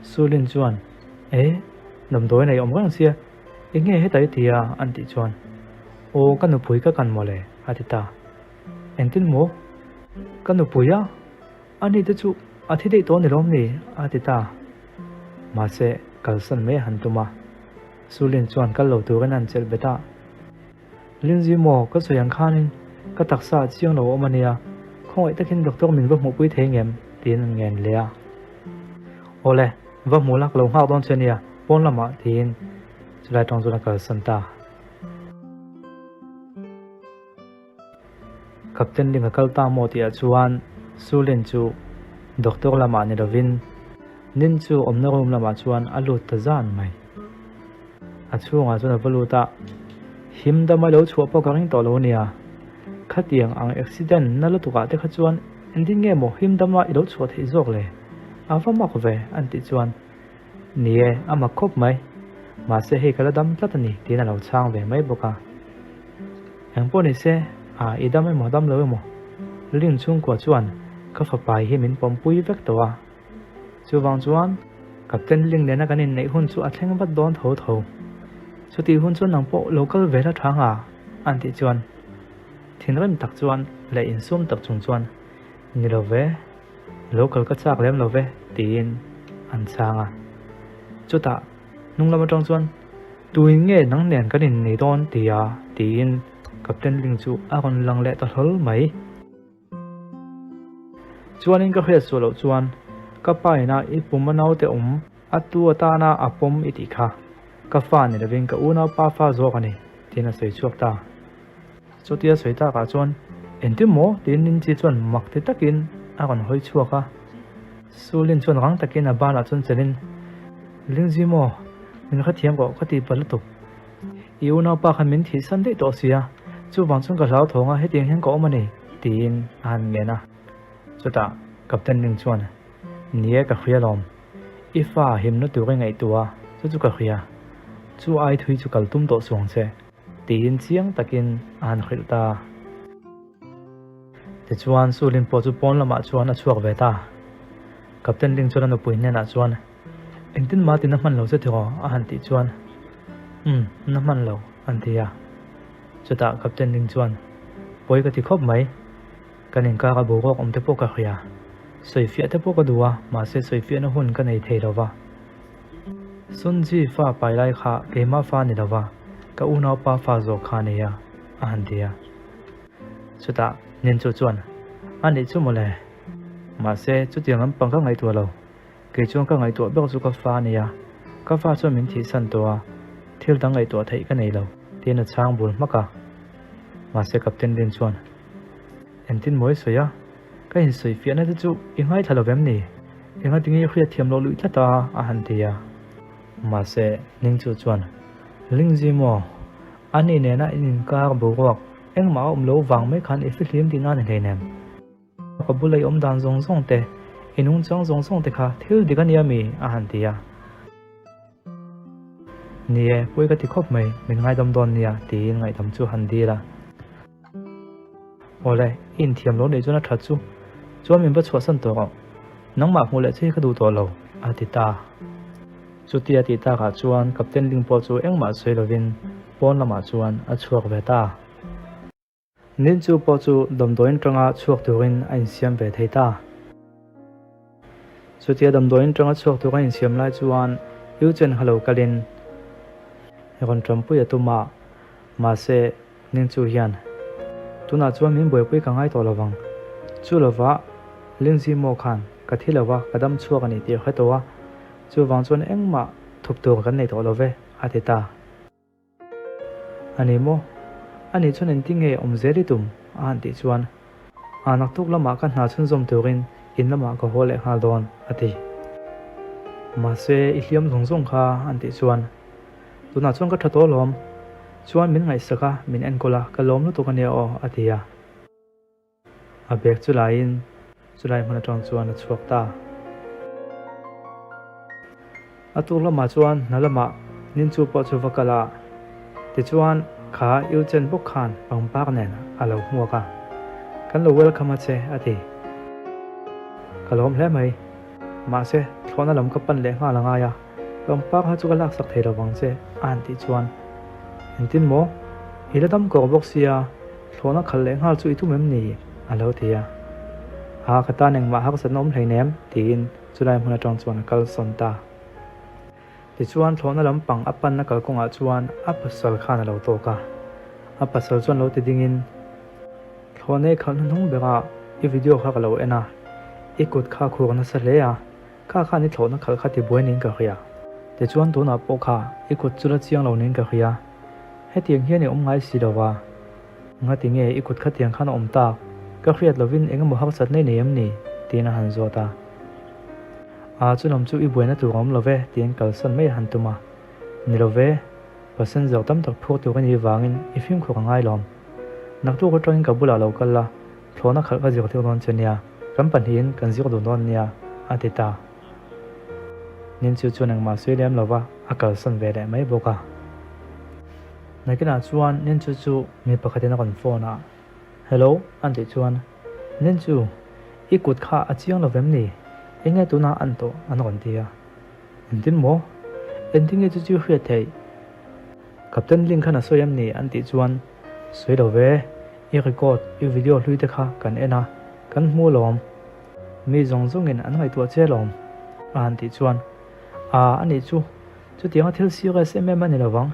Sulin chuan, E, damdawi nei awm reng sia, eng nge heta i ti a? an tih chuan, Aw, ka nupui ka kan mawle, a ti ta. Engtin maw? Ka nupui a? Ani te chu a thi daih tawh ni lawm ni? a ti ta. Mahse, kalsan mai a han tum a. Sulin chuan kal lo turin a han chelh bet a. Lindsay maw, ka sawi ang khanin ka taksa a chiang lo awm a nia, khawngaih takin doctor min va hmuhpui thei ngem? tiin an ngen leh a. Awle, va hmu la, ka lo nghak dawn che nia, pawn lamah tiin chulai tawng chuan a kalsan ta. Captain Ling a kal ta maw tihah chuan Sulin chu doctor lamah ni lovin. Nin chu awmna room lamah chuan a lut ta zan mai. A chhungah chuan a va lut a, Him dama lo chhuah pawh ka ring tawh lo nia. Khatiang ang accident na lutukah te kha chuan engtin nge maw him dama i lo chhuah theih zawk le? A va mak ve an tih chuan, Ni e, a mak khawp mai. Mahse hei ka la dam tlat a ni tiin a lo chhang ve mai bawk a. Engpawh ni se, a i dam emaw dam lo emaw? Lin chhungkua chuan ka fapa hi min pawmpui vek tawh a. Chuvang chuan Captain Ling nena kan inneih hun chu a thleng vat dawn tho tho. Chutih hun chuan nang pawh lo kal ve la tha nga an tih chuan thinrim tak chuan leh insum tak chung chuan ni lo ve, lo kal ka chak lem lo ve tiin an chhang a. Chutah hnung lam atang chuan Tuin nge nang nen kan innei dawn tia tiin Captain Ling chu a rawn lang leh ta hlawl mai. Chuanin ka hriat suah loh chuan ka pa ina i pum a naute awm a tu atana a pawm i tih kha ka fa ni lovin ka unau pa fa zawk a ni tiin a sawi chhuak ta. Chutia sawi takah chuan engtin maw tiin Ninchi chuan mak ti takin a rawn hawi chhuak a. Sulin chuan rang takin a banah chuan chelin Lingzi maw min hrethiam rawh ka tih palh lutuk. I unaupa khan min thihsan daih tawh sia, chuvang chuan ka hlauthawng a, hetiang hian ka awm a ni, tiin a han ngen a. Chutah Captain Ling chuan, Ni e, ka hria lawm. I fa himna tur i ngaihtuah a, chu chu ka hria. Chu ai thui chu kal tum tawh suang che, tiin chiang takin a han hrilh ta. Tichuan Sulin pawh chu pawn lamah chuan a chhuak ve ta. Captain Ling chuan a nupui hnenah chuan, Engtin mah tina hman lo che tiraw? a han tih chuan, Umm, na hman lo, an ti a. Chutah Captain Ling chuan, Pawi ka ti khawp mai. Kan inkar a boruak awm te pawh ka hria. Sawifiah te pawh ka duh a, mahse sawifiahna hun ka nei thei lo va. Sunji fa pai lai kha keimah fa ni lo va, ka unaupa fa zawk kha a nei a, a han ti a. Chutah Ninchu chuan, A nih chu mawle. Mahse chutiang lampang ka ngaihtuah lo. Kei chuan ka ngaihtuah ber chu ka fa a nia, ka fa chuan min thihsan tawh a, thil dang ngaihtuah theih ka nei lo, tiin a chhang bul hmak a. Mahse Captain Lin chuan, Engtin maw i sawi a? Ka insawi fiahna te chu i ngaithla lo vem ni? Engatinge i hriat thiam loh luih tlat a? a han ti a. Mahse Ning chu chuan, Lingzi maw? Ani nena in inkar boruak engmah a awm lo vang mai khan i fihlim tihna a ni hleinem. Ka bula i awm dan zawng zawng te, i nungchang zawng zawng te kha thil dik a nia mi? a han ti a. Ni e, pawi ka ti khawp mai, min ngaidam dawn nia, tiin ngaihdam chu han dil a. Awle, i inthiam lo neih chuan a that chu, chuan min va chhuahsan tawh rawh. Nangmah hmuh leh che hi ka duh tawh lo, a ti ta. Chutia tih takah chuan Captain Ling pawh chu engmah sawi lovin pawn lamah chuan a chhuak ve ta. Nin chu pawh chu damdawiin tanga chhuak turin a insiam ve thei ta. Chutia damdawiin tanga chhuak tur a insiam lai chuan Yu Chen kha lo kalin rawn tanpui a tum a, mahse Ning chu hian tunah chuan min buaipui ka ngai tawh lovang. Chu lova Ling Zi Mo khan ka thi lova ka dam chhuak a ni tih a hre tawh a, chuvang chuan engmah thup tur kan nei tawh lo ve, a ti ta. A ni maw? A nih chuan engtin nge awm zel i tum? a han tih chuan, A naktuk lamah ka hna chhunzawm turin in lamah ka haw leh nghal dawn, a ti. Mahse, i hliam zawng zawng kha an tih chuan, Tunah chuan ka tha tawh alawm. Chuan min ngaihsak a, min enkawl a, ka lawm lutuk a nia aw, a ti a. A bag chu laiin chulai hmun atang chuan a chhuak ta. A tuk lamah chuan hna lamah Ninchu pawh chu va kal a, tichuan kha Euchen bawk khan pangpar nen a lo hmuak a, Kan lo welcome a che a ti. Ka lawm hle mai. Mahse, thlawhna lam ka pan leh nghal a ngai a, pangpar kha chu ka laksak thei lo vang che a han tih chuan, Engtin maw? I la dam kawr bawk sia, Thlawhna khalh leh nghal chu i tum em ni? a lo ti a. A, ka tan engmah harsatna awm hleinem, tiin chulai hmun atang chuan a kal sawn ta. Tichuan thlawhna lampang a panna kalkawngah chuan a pasal khan a lo tawk a. A pasal chuan lo ti dingin, Thlawhna i khalh hnuhnung berah i video kha ka lo en a, i kut kha a khur nasa hle a, kha khan i thlawhna khalh kha tibuai niin ka hria. Tichuan tunah pawh kha i kut chu la chiang lo niin ka hria. Hetiang hian i awm ngai si lo va. Ngati nge i kut khatiang khan a awm tak? Ka hriat lovin eng emaw harsat nei nei em ni? tiin a han zawt a. Aa chu lam chu i buaina tur a awm lo ve tiin kalsan mai a han tum a. Ni lo ve, passenger tam tak phur tur a nih vangin i fimkhur a ngai lawm. Naktuk atangin ka bulah lo kal la, thlawhna khalh ka zirtir dawn che nia, kan pahnihin kan zir dun dawn nia, a ti ta. Ninchu chuan engmah sawi lem lova a kalsan ve leh mai bawk a. Nakinah chuan Ninchu chu mi pakhatin a rawn phone a, Hello, an tih chuan, Ninchu, i kut kha a chiang lo vem ni? Enge tunah an tawh? an rawn ti a. Engtin maw? Engtin nge chu chu hriat theih? Captain Ling khan a sawi em ni? an tih chuan, Sawi lo ve, i record, i video hlui te kha kan en a, kan hmu alawm. Mi zawng zawngin an ngaihtuah che alawm, a han tih chuan, Aa, a nih chu, chutianga thil serious em em a ni lovang.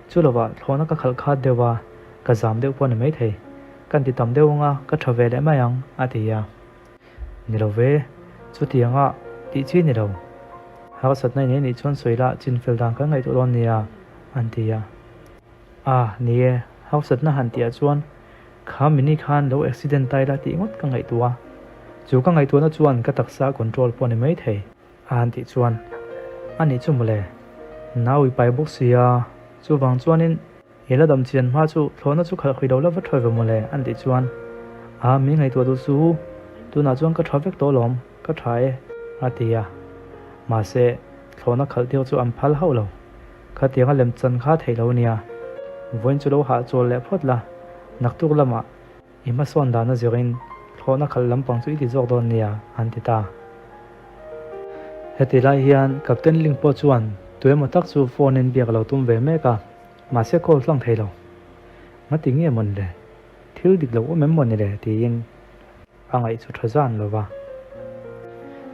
Chu lovah thlawhna ka khalh khat deuh a, ka zam deuh pawh a ni maithei. Kan ti tam deuh anga ka tha ve leh mai ang, a ti a. Ni lo ve, chutianga tih chi ni lo. Harsatna in ei nih chuan sawi lah chinfel dan kan ngaihtuah dawn nia, an ti a. A, ni e, harsatna han tihah chuan kha mini khan lo accident ta ila tih ngawt ka ngaihtuah a. Chu ka ngaihtuahna chuan ka taksa control pawh a ni maithei. A han tih chuan, A nih chu mawle, nau i pai bawk si a, chuvang chuanin i la dam chian hma chu thlawhna chu khalh hrih lo la va thawi ve mawle an tih chuan, A mi ngaihtuah duh su, tunah chuan ka tha vek tawh alawm, ka tha e, a ti a. Mahse, thlawhna khalh tir chu an phal hauh lo. Khatianga lemchan kha theih lo nia. Vawiin chu lo hahchawl leh phawt la, naktuk lamah I hmasawn dana zirin thlawhna khalh lampang chu i ti zawk dawn nia, an ti ta. Heti lai hian Captain Ling pawh chuan tuemaw tak chu phone in biak a lo tum ve mek a, mahse call tlang thei lo. Ngati nge mawn le? Thil dik lo awm em maw ni le? tiin a ngaih chu tha zan lo va.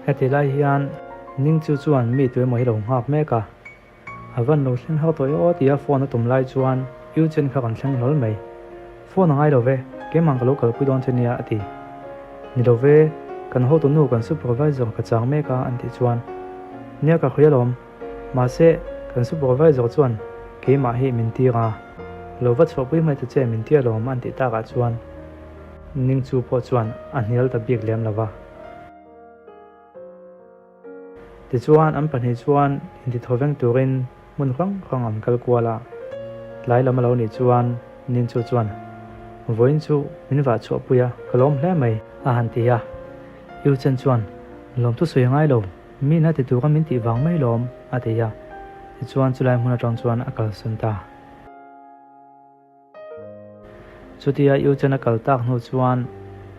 Heti lai hian Ning chu chuan mi tuemaw hi lo nghak mek a. A van lo thleng har tawh e aw tia phone a tum lai chuan U Chen kha kan thleng hlawl mai. Phone a ngai lo ve, keimah ka lo kalpui dawn che nia a ti. Ni lo ve, kan hotu nu kan supervisor ka chang mek a an tih chuan nia ka hria lawm, mahse kan supervisor chuan keimah hi min tir a, lo va chhuahpui mai ta che min tia lawm an tih takah chuan Ning chu pawh chuan a hnial ta bik lem lo va. Tichuan, an pahnih chuan intithaw veng turin hmun hrang hrang an kal kual a. Tlai lam a lo nih chuan Ninchu chuan, Vawiin chu min vah chhuahpui a, ka lawm hle mai, a han ti a. Yu Chen chuan, Lawmthu sawi a ngai lo, mi na ti tura min tih vang mai lawm, a ti a. Tichuan chulai hmun atang chuan a kalsawn ta. Chutia Eugen a kal tak hnu chuan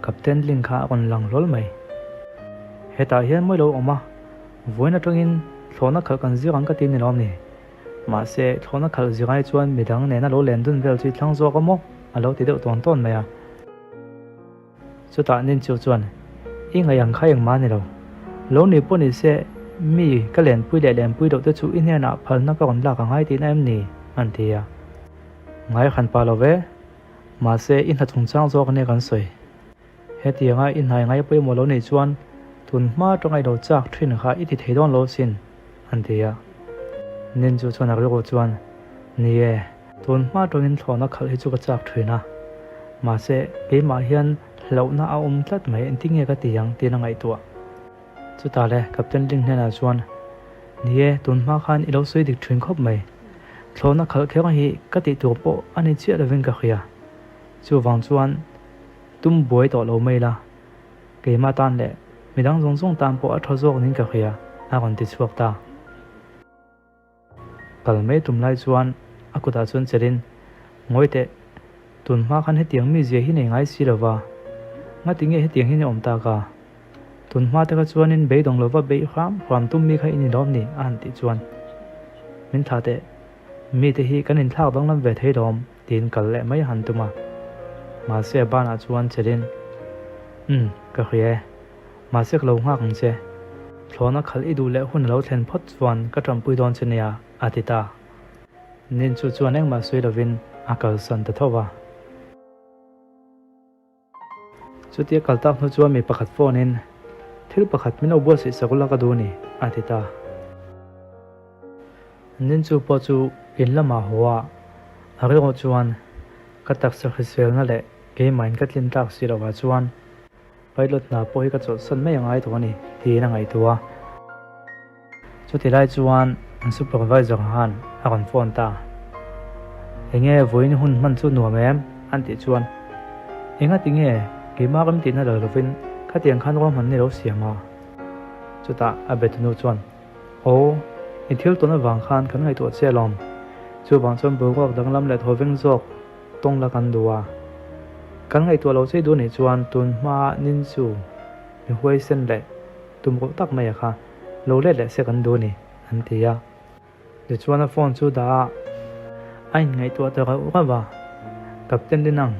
Captain Ling kha a rawn lang hlawl mai. Hetah hian mawi lo awm a, vawiin atangin thlawhna khalh kan zir ang ka ti ni lawm ni. Mahse, thlawhna khalh zir ai chuan midang nena lo len dun vel chu i thlang zawk a maw? a lo ti deuh tawn tawn mai a. Chutah Ninchu chuan, I ngaih ang kha engmah ni lo. Lo ni pawh ni se, mi ka lenpui leh lenpui loh te chu i hnenah phalna ka rawn lak angai tihna em ni? an ti a. Ngai hran pah lo ve. Mahse, i hna chungchang zawk ania kan sawi. Hetianga i hnai ngai pawimawh lo nih chuan tun hma atanga i lo chak thin kha i ti thei dawn lo sin, an ti a. Ninchu chuan a rilru chuan, Ni e. Tun hma atangin thlawhna khalh hi chu ka chak thin a, mahse keimah hian hlauhna a awm tlat mai, engtin nge ka ti ang tiin a ngaihtuah. Chutah le Captain Ling hnenah chuan, Ni e, tun hma khan i lo sawi dik thin khawp mai. Thlawhna khalh kher hi ka tih tur pawh a ni chiah lovin ka hria. Chuvang chuan tum buai tawh lo mai la, keimah tan leh midang zawng zawng tan pawh a tha zawk niin ka hria, a rawn ti chhuak ta. Kal mai tum lai chuan a kutah chuan chelin, Ngawi teh, tun hma khan hetiang mi zia hi nei ngai si lova, ngati nge hetiang hian i awm tak a? Tun hma te kha chuanin beidawng lova beih hram hram tum mi kha i ni lawm ni? a han tih chuan, Min thlah teh, mite hi kan inthlak danglam ve thei lawm, tiin kal leh mai a han tum a. Mahse a banah chuan chelin, Umm, ka hria e. Mahse ka lo nghak ang che. Thlawhna khalh i duh leh hun a lo thlen phawt chuan ka tanpui dawn che nia, a ti ta. Nin chu chuan engmah sawi lovin a kalsan ta tho va. Chutia kal tak hnu chuan mi pakhat phone in, Thil pakhat min lo buatsaih sak ula ka duh a ni, a ti ta. Nin chu pawh chu in lamah haw a, a rilru chuan ka taksa hriselna leh keimah in ka tlin tak si lovah chuan, Pilot hna pawh hi ka chawlhsan mai a ngai tawh a ni, tiin a ngaihtuah a. Chuti lai chuan an supervisor khan a rawn phone ta. Enge vawiin hun hman chu nuam em? an tih chuan, Enga tinge keimah rem tihna lo lovin khatiang khan ruahman ni lo siam a? Chutah a betunu chuan, Aw, i thil tawn avang khan kan ngaihtuah che alawm. Chuvang chuan boruak danglam leh thawveng zawk tawng la kan duh a. Kan ngaihtuah lo chei duh nih chuan tun hma nin chu mi huaisen leh tum ruh tak mai a kha lo let leh se kan duh a ni, an ti a. Tichuan a phone chu dah a, a inngaihtuah ta rauh rauh a. Captain Linang,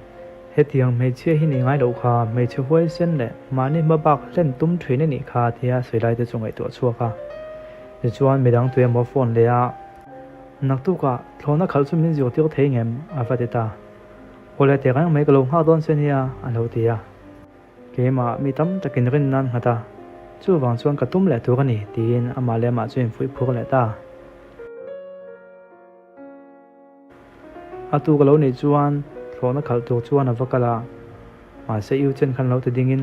hetiang hmeichhia hi nih ngai loh kha, hmeichhe huaisen leh mahni hma bak hlen tum thin a nih kha tia sawi lai te chu ngaihtuah chhuak a. Tichuan midang tui emaw phone leh a, Naktukah thlawhna khalh chu min zirtir thei ngem? a va ti ta. Awle teh reng mai ka lo nghak dawn che nia, a lo ti a. Keimah mi tam takin rin nan nghat a, chuvang chuan ka tum leh tur a ni, tiin amah leh amah chu infuih phur leh ta. A tuk a lo nih chuan thlawhna khalh tur chuan a va kal a, mahse U Chen khan lo ti dingin,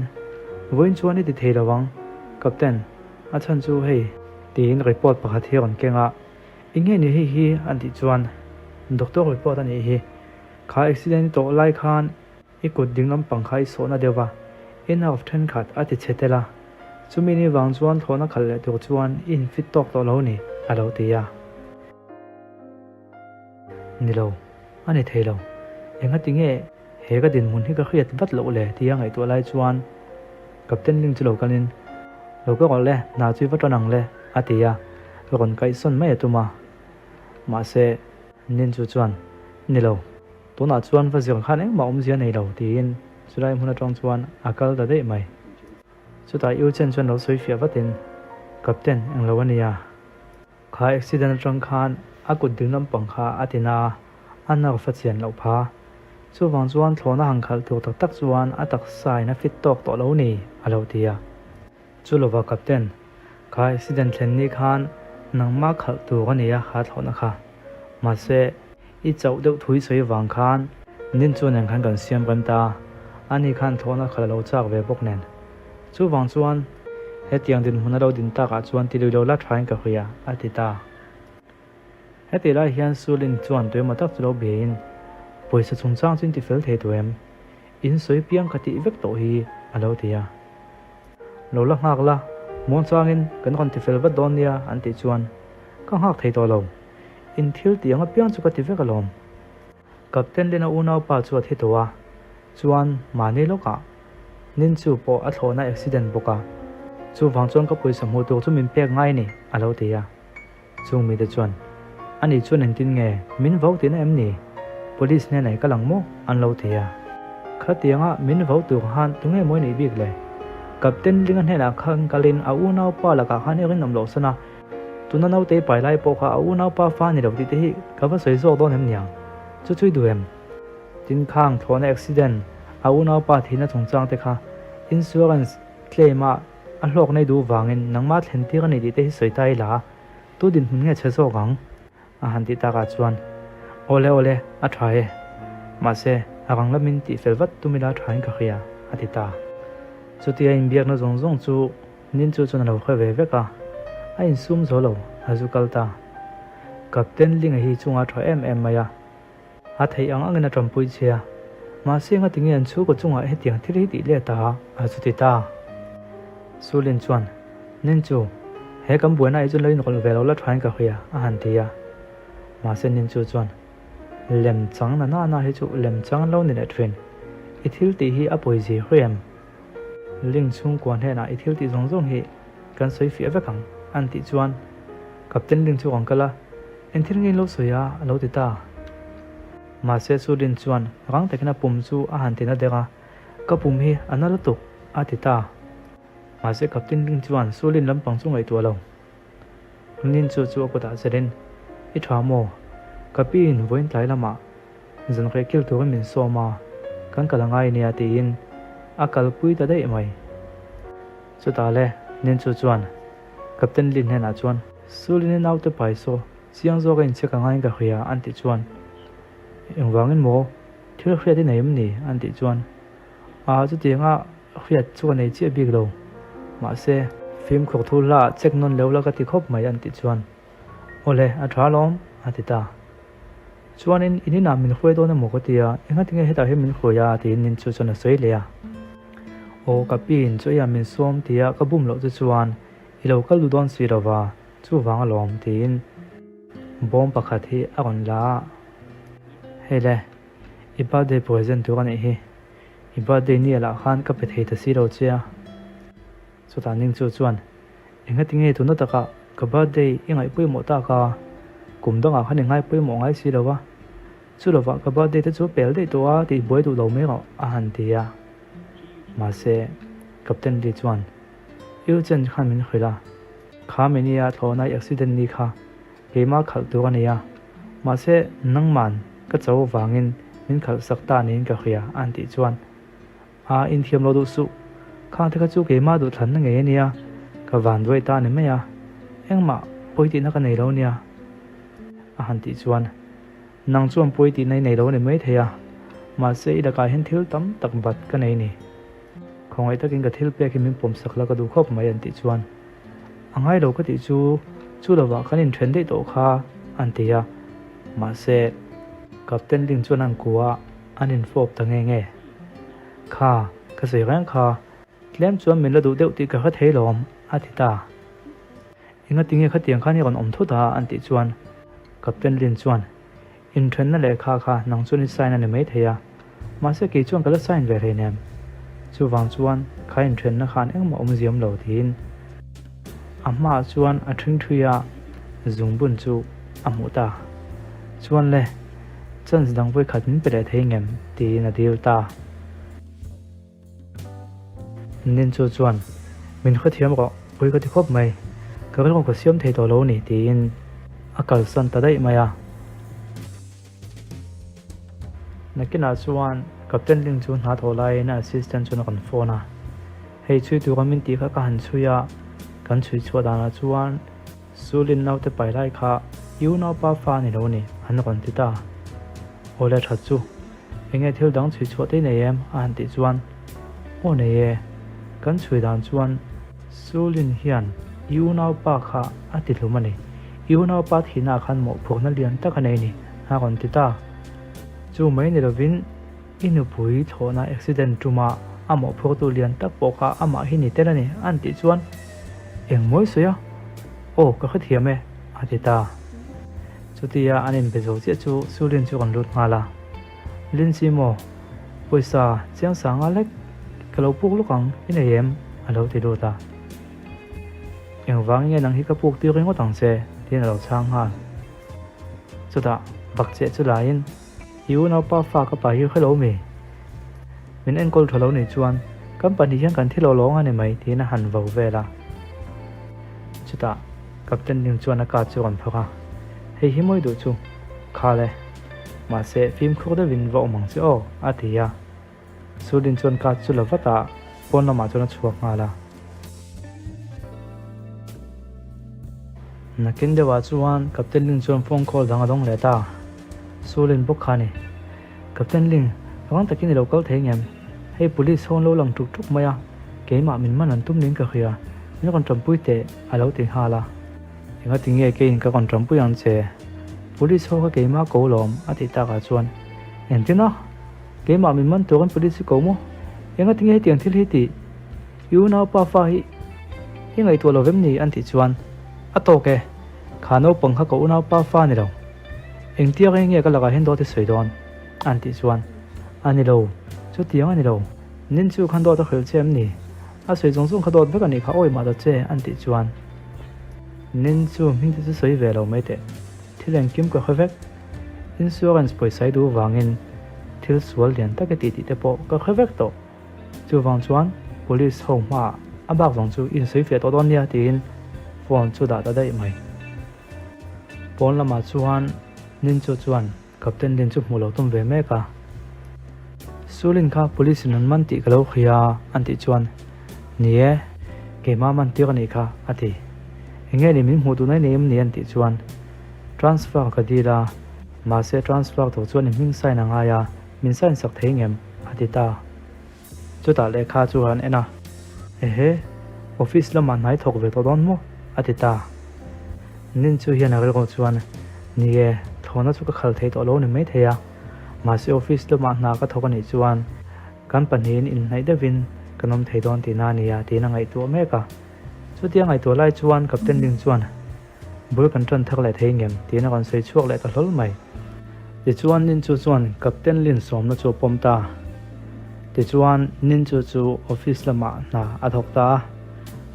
Vawiin chuan i ti thei lo ang, Captain, a chhan chu hei, tiin report pakhat hi a rawn keng a, Eng nge ni hei hi? an tih chuan, Doctor report a nih hi, kha accident i tawh lai khan, I kut ding lampang kha i sawhna deuh va, i nerve thenkhat a ti chhe tel a, chumi ni vang chuan thlawhna khalh leh tur chuan i infit tawk tawh lo ni, a lo ti a. Ni lo, a ni thei lo. Engati nge he ka dinhmun hi ka hriat vat loh le tia ngaihtuah lai chuan Captain Ling chu lo kalin, Lo ka rawh le, hna chu i va tan ang le, a ti a, rawn kaihsawn mai a tum a. Mahse, Nin chu chuan, Ni lo. Tunah chuan va zir khan engmah awmzia nei lo tiin chulai hmun atang chuan a kal ta daih mai. Chutah U Chen chuan lo sawi fiah vatin, Captain, englo a nia. Kha accident atang khan a kut ding lampang kha a ti na a, a nerve a chian loh pha. Chuvang chuan thlawhna han khalh tur tak tak chuan a taksa in a fit tawk tawh lo ni, a lo ti a. Chu lova Captain, kha accident thlen ni khan nangmah khalh tur a nia kha thlawhna kha. Mahse, i chauh deuh thui sawi vang khan nin chu nen khan kan siam rem ta a, ani khan thlawhna khalh a lo chak ve bawk nen. Chuvang chuan hetiang dinhmun a lo din takah chuan ti lui lo la thain ka hria, a ti ta. Hetih lai hian Sulin chuan tuemaw tak chu lo biain, Pawisa chungchang chu in ti fel thei tawh em? In sawi piang ka tih vek tawh hi, a lo ti a. Lo la nghak la, muangchangin kan rawn ti fel vat dawn nia, an tih chuan ka nghak thei tawh lo. In thil tih ang apiang chu ka ti vek alawm. Captain Lena unaupa chu a thi tawh a, chuan mahni lawkah Nin chu pawh a thlawhna accident bawk a, chuvang chuan ka pawisa hmuh tur chu min pek ngai ni, a lo ti a. Chung mite chuan, Ani chuan engtin nge min vau tihna em ni? Police hnenah i kal ang maw? an lo ti a. Khatianga min vau tur khan tunge mawi nih bik le? Captain Linga hnenah khan kalin a unaupa lakah khan i rinawm loh san a, tuna naute i pai lai pawh kha a unaupa fa ni lo tih te hi ka va sawi zawk dawn em niang? Chu chu i duh em? Tin khang thlawhna accident a unaupa thihna chungchang te kha insurance claim a A hlawk nei duh vangin nangmah thlen tir a ni tih te hi sawi ta ila, tu dinhmun nge chhe zawk ang? A han tih takah chuan, Awle awle, a tha e. Mahse, a rang lamin tih fel vat tum ila thain ka hria, a ti ta. Chutia inbiakna zawng zawng chu nin chu chuan a lo hre ve vek a, a insum zo lo, a zu kal ta. Captain Linga hi chunga tha em em mai a. A theih ang angin a tanpui che a, mahse engati nge an chhungkaw chungah hetiang thil hi tih let a? A chu ti ta. Sulin chuan, Nin chu, he kan buaina hi chuan lo inrawlh ve lo la thain ka hria, a han ti a. Mahse Nin chu chuan, Lem chang na na na hi chu lem chang an lo ni leh thin. I thil tih hi a pawizir hrui em? Ling chhungkua hnenah i thil tih zawng zawng hi kan sawi fiah vek ang, an tih chuan Captain Ling chu rawn kal a, Engthil nge in lo sawi a? a lo ti ta. Mahse Sulin chuan rang takin a pum chu a han ti na der a, Ka pum hi a na lutuk, a ti ta. Mahse Captain Ling chuan Sulin lampang chu ngaihtuah lo. Nin chu chu a kutah chelhin, I tha maw? Ka pi in vawiin tlai lamah zan reh kil turin min sawm a, kan kal a ngai nia tiin a kalpui ta daih mai. Chutah le Nin chu chuan Captain Lin hnenah chuan, Sulin i naute pai saw, chiang zawk a inchhek a ngaiin ka hria, an tih chuan, Engvangin maw? Thil hriat i nei em ni? an tih chuan, Aa chutianga hriat chu ka nei chiah bik lo. Mahse. Fimkhur thu hla ah check nawn leuh la ka ti khawp mai an tih chuan, Awle, a tha alawm, a ti ta. Chuanin in inah min hruai dawn emaw ka ti a, engati nge hetah hian min hruai a? tiin nin chu chuan a sawi leh a. Aw ka pi in chu eiah min sawm tia ka bum loh chu chuan i lo kal duh dawn si lo va, chuvang alawm tiin bawm pakhat hi a rawn la a. Hei le, i birthday present tur a nih hi, i birthday ni ah lah khan ka pe thei ta si lo che a. Chutah ning chu chuan Engati nge tuna takah ka birthday i ngaih pawimawh tak a, kum dangah khan i ngai pawimawh ngai si lo a, chu lovah ka birthday te chu pel daih tawh a tih buai duh lo mai rawh a han ti a. Mahse, Captain Lee chuan U Chen khan min hrilh a, kha mini-a thlawhna i accident ni kha keimah khalh tur a ni a, mahse nangman ka cho vangin min khalh sak ta niin ka hria a han tih chuan A inthiam lo duh suh. Khang te kha chu keimah duhthlanna ngei a nia, ka van duai ta a ni mai a, engmah pawi tihna ka nei lo nia a han tih chuan nang chuan pawi tihna i nei lo a ni mai thei a, mahse i lakah hian thil tam tak bat ka nei ni. Khawngaih takin ka thil pek hi min pawmsak la ka duh khawp mai an tih chuan a ngai lo ka tih chu chu lovah kan inthen daih tawh kha an ti a, mahse Captain Ling chuan an kua a. An infawp ta nge nge. Kha, ka sawi reng kha, tlem chuan min la duh deuh tih ka hre thei lawm, a ti ta. Engati nge khatiang khan i rawn awm thut a? an tih chuan Captain Lin chuan, Inthenna lehkha kha nang chuan i sign a ni maithei a, mahse kei chuan ka la sign ve hleinem. Chuvang chuan kha inthenna khan engmah awm ziam lo tiin a hmaah chuan a ṭhingṭhui a, zungbun chu a hmuh ta. Chuan le. Chance dang vawikhat min pe leh thei ngem? tiin a dil ta. Nin chu chuan, Min hrethiam rawh, pui ka ti khawp mai. Ka rilru ka siam thei tawh lo ni, tiin a kalsan ta daih mai a. Nakinah chuan Captain Ling chu hna thawh laiin a assistant chuan a rawn phone a. Hei chhui tura min tih kha ka han chhui a, kan chhui chhuah danah chuan Sulin naute pai lai kha i unaupa fa a ni lo ni, an rawn ti ta. Aw le that chu, enge thil dang chhui chhuah te nei em? a han tih chuan, Aw nei e, kan chhui dan chuan Sulin hian i unaupa kha a ti hlum a ni, i unaupa thihnaah khan mawhphurhna lian tak a nei ni, a rawn ti ta. Chu mai ni lovin I nupui thlawhna accident ṭuma a mawhphurtu lian tak pawh kha amah hi ni tel a ni, an tih chuan eng mawi sawi a, Aw, ka hrethiam e, a ti ta. Chutia an inbe zo chiah chu Sulin chu kan lut nghal a. Lindsay maw, pawisa chiang sanga lek ka lo puk lawk ang, i nei em? a lo ti lut a. Engvangin nge nang hi ka puk tir ringawt ang che? tiin a lo chhang nghal. Chutah bakcheh chu laiin. I unaupa fa ka pa hi hrelo mi? Min enkawl tha lo nih chuan kan pahnih hian kan thil awlawng a ni mai tiin a han vo vel a. Chutah Captain Ling chuan a card chu a rawn phawrh a, Hei hi mawi duh chu, khal e. Mahse fimkhur deuhin va awm ang che aw, a ti a. Sulin chuan card chu la vat a, pawn lamah chuan a chhuak nghal a. Nakin deuhah chuan Captain Ling chuan phone call dang a dawng leh ta. Sulin bawk kha a ni. Captain Ling, rang takin i lo kal thei ngem? Hei police ho an lo lang tuk tuk mai a, keimah min man an tum niin ka hria, min rawn tanpui teh, a lo ti nghal a. Engati nge keiin ka rawn tanpui ang che? Police ho kha keimah ko lawm, a tih takah chuan, Engtin a? Keimah min man turin police hi ko maw? Engati nge hetiang thil hi tih? I unaupa fa hi i ngaihtuah lo vem ni? An tih chuan, A tawk e, kha naupang kha ka unaupa fa ni lo. Engtia reng nge ka lakah hian dawt i sawi dawn? An tih chuan, A ni lo, chutiang a ni lo. Nin chu khan dawt a hrilh che em ni? A sawi zawng zawng kha dawt vek a nih kha awi mah ta che, an tih chuan, Nin chu hming te chu sawi ve lo mai teh. Thil engkim ka hre vek. Insurance pawisa i duh vangin thil sual lian tak i tih tih te pawh ka hre vek tawh. Chuvang chuan police ho hmaah a bak zawng chu i insawi fiah tawh dawn nia tiin phone chu dah ta daih mai. Pawn lamah chuan Ninchu chuan Captain Lin chu hmuh lo tum ve mek a. Sulin kha police in an man tih ka lo hria an tih chuan Ni e, keimah man tir a nih kha a ti. Enge ni min hmuh duh nai nei em ni an tih chuan Transfer ka dil a, mahse transfer tur chuan i hming sign a ngai a, min sign sak thei ngem? a ti ta. Chutah lehkha chu han en a, Ehe, Office lamah hnai thawk ve tawh dawn maw? a ti ta. Nin chu hian a rilru chuan, Ni e, thlawhna chu ka khal thei tawh lo ni maithei a, mahse office lamah hna ka thawk a nih chuan kan pahnihin inhnaih deuhin kan awm thei dawn tihna a nia tiin a ngaihtuah mek a. Chutia ngaihtuah lai chuan Captain Ling chuan, Bul kan tan thak leh thei ngem? tiin a rawn sawi chhuak leh ta hlawl mai. Tichuan Nin Chu chuan Captain Lin sawmna chu a pawm ta. Tichuan Nin Chu chu office lamah hna a thawk ta a.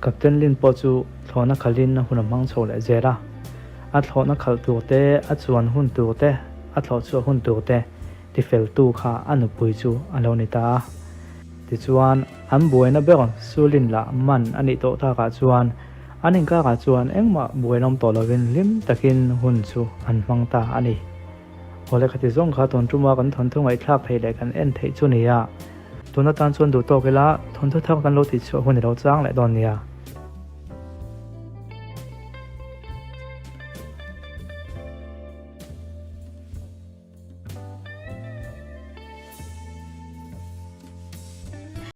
Captain Lin pawh chu thlawhna khalhin a hun a hmang chho leh zel a. A thlawhna khalh tur te, a chuan hun tur te, a thlawh chhuah hun tur te tifeltu kha a nupui chu a lo ni ta a. Tichuan an buaina ber Sulin lah man a nih tawh takah chuan An inkarah chuan engmah buaina awm tawh lovin hlim takin hun chu an hmang ta a ni. Awle khati zawng kha tun tuma kan thawnthu ngaihthlak theih leh kan en theih chu nia. Tun atan chuan duh tawk ila thawnthu thar kan lo tihchhuah hun i lo chang leh dawn nia.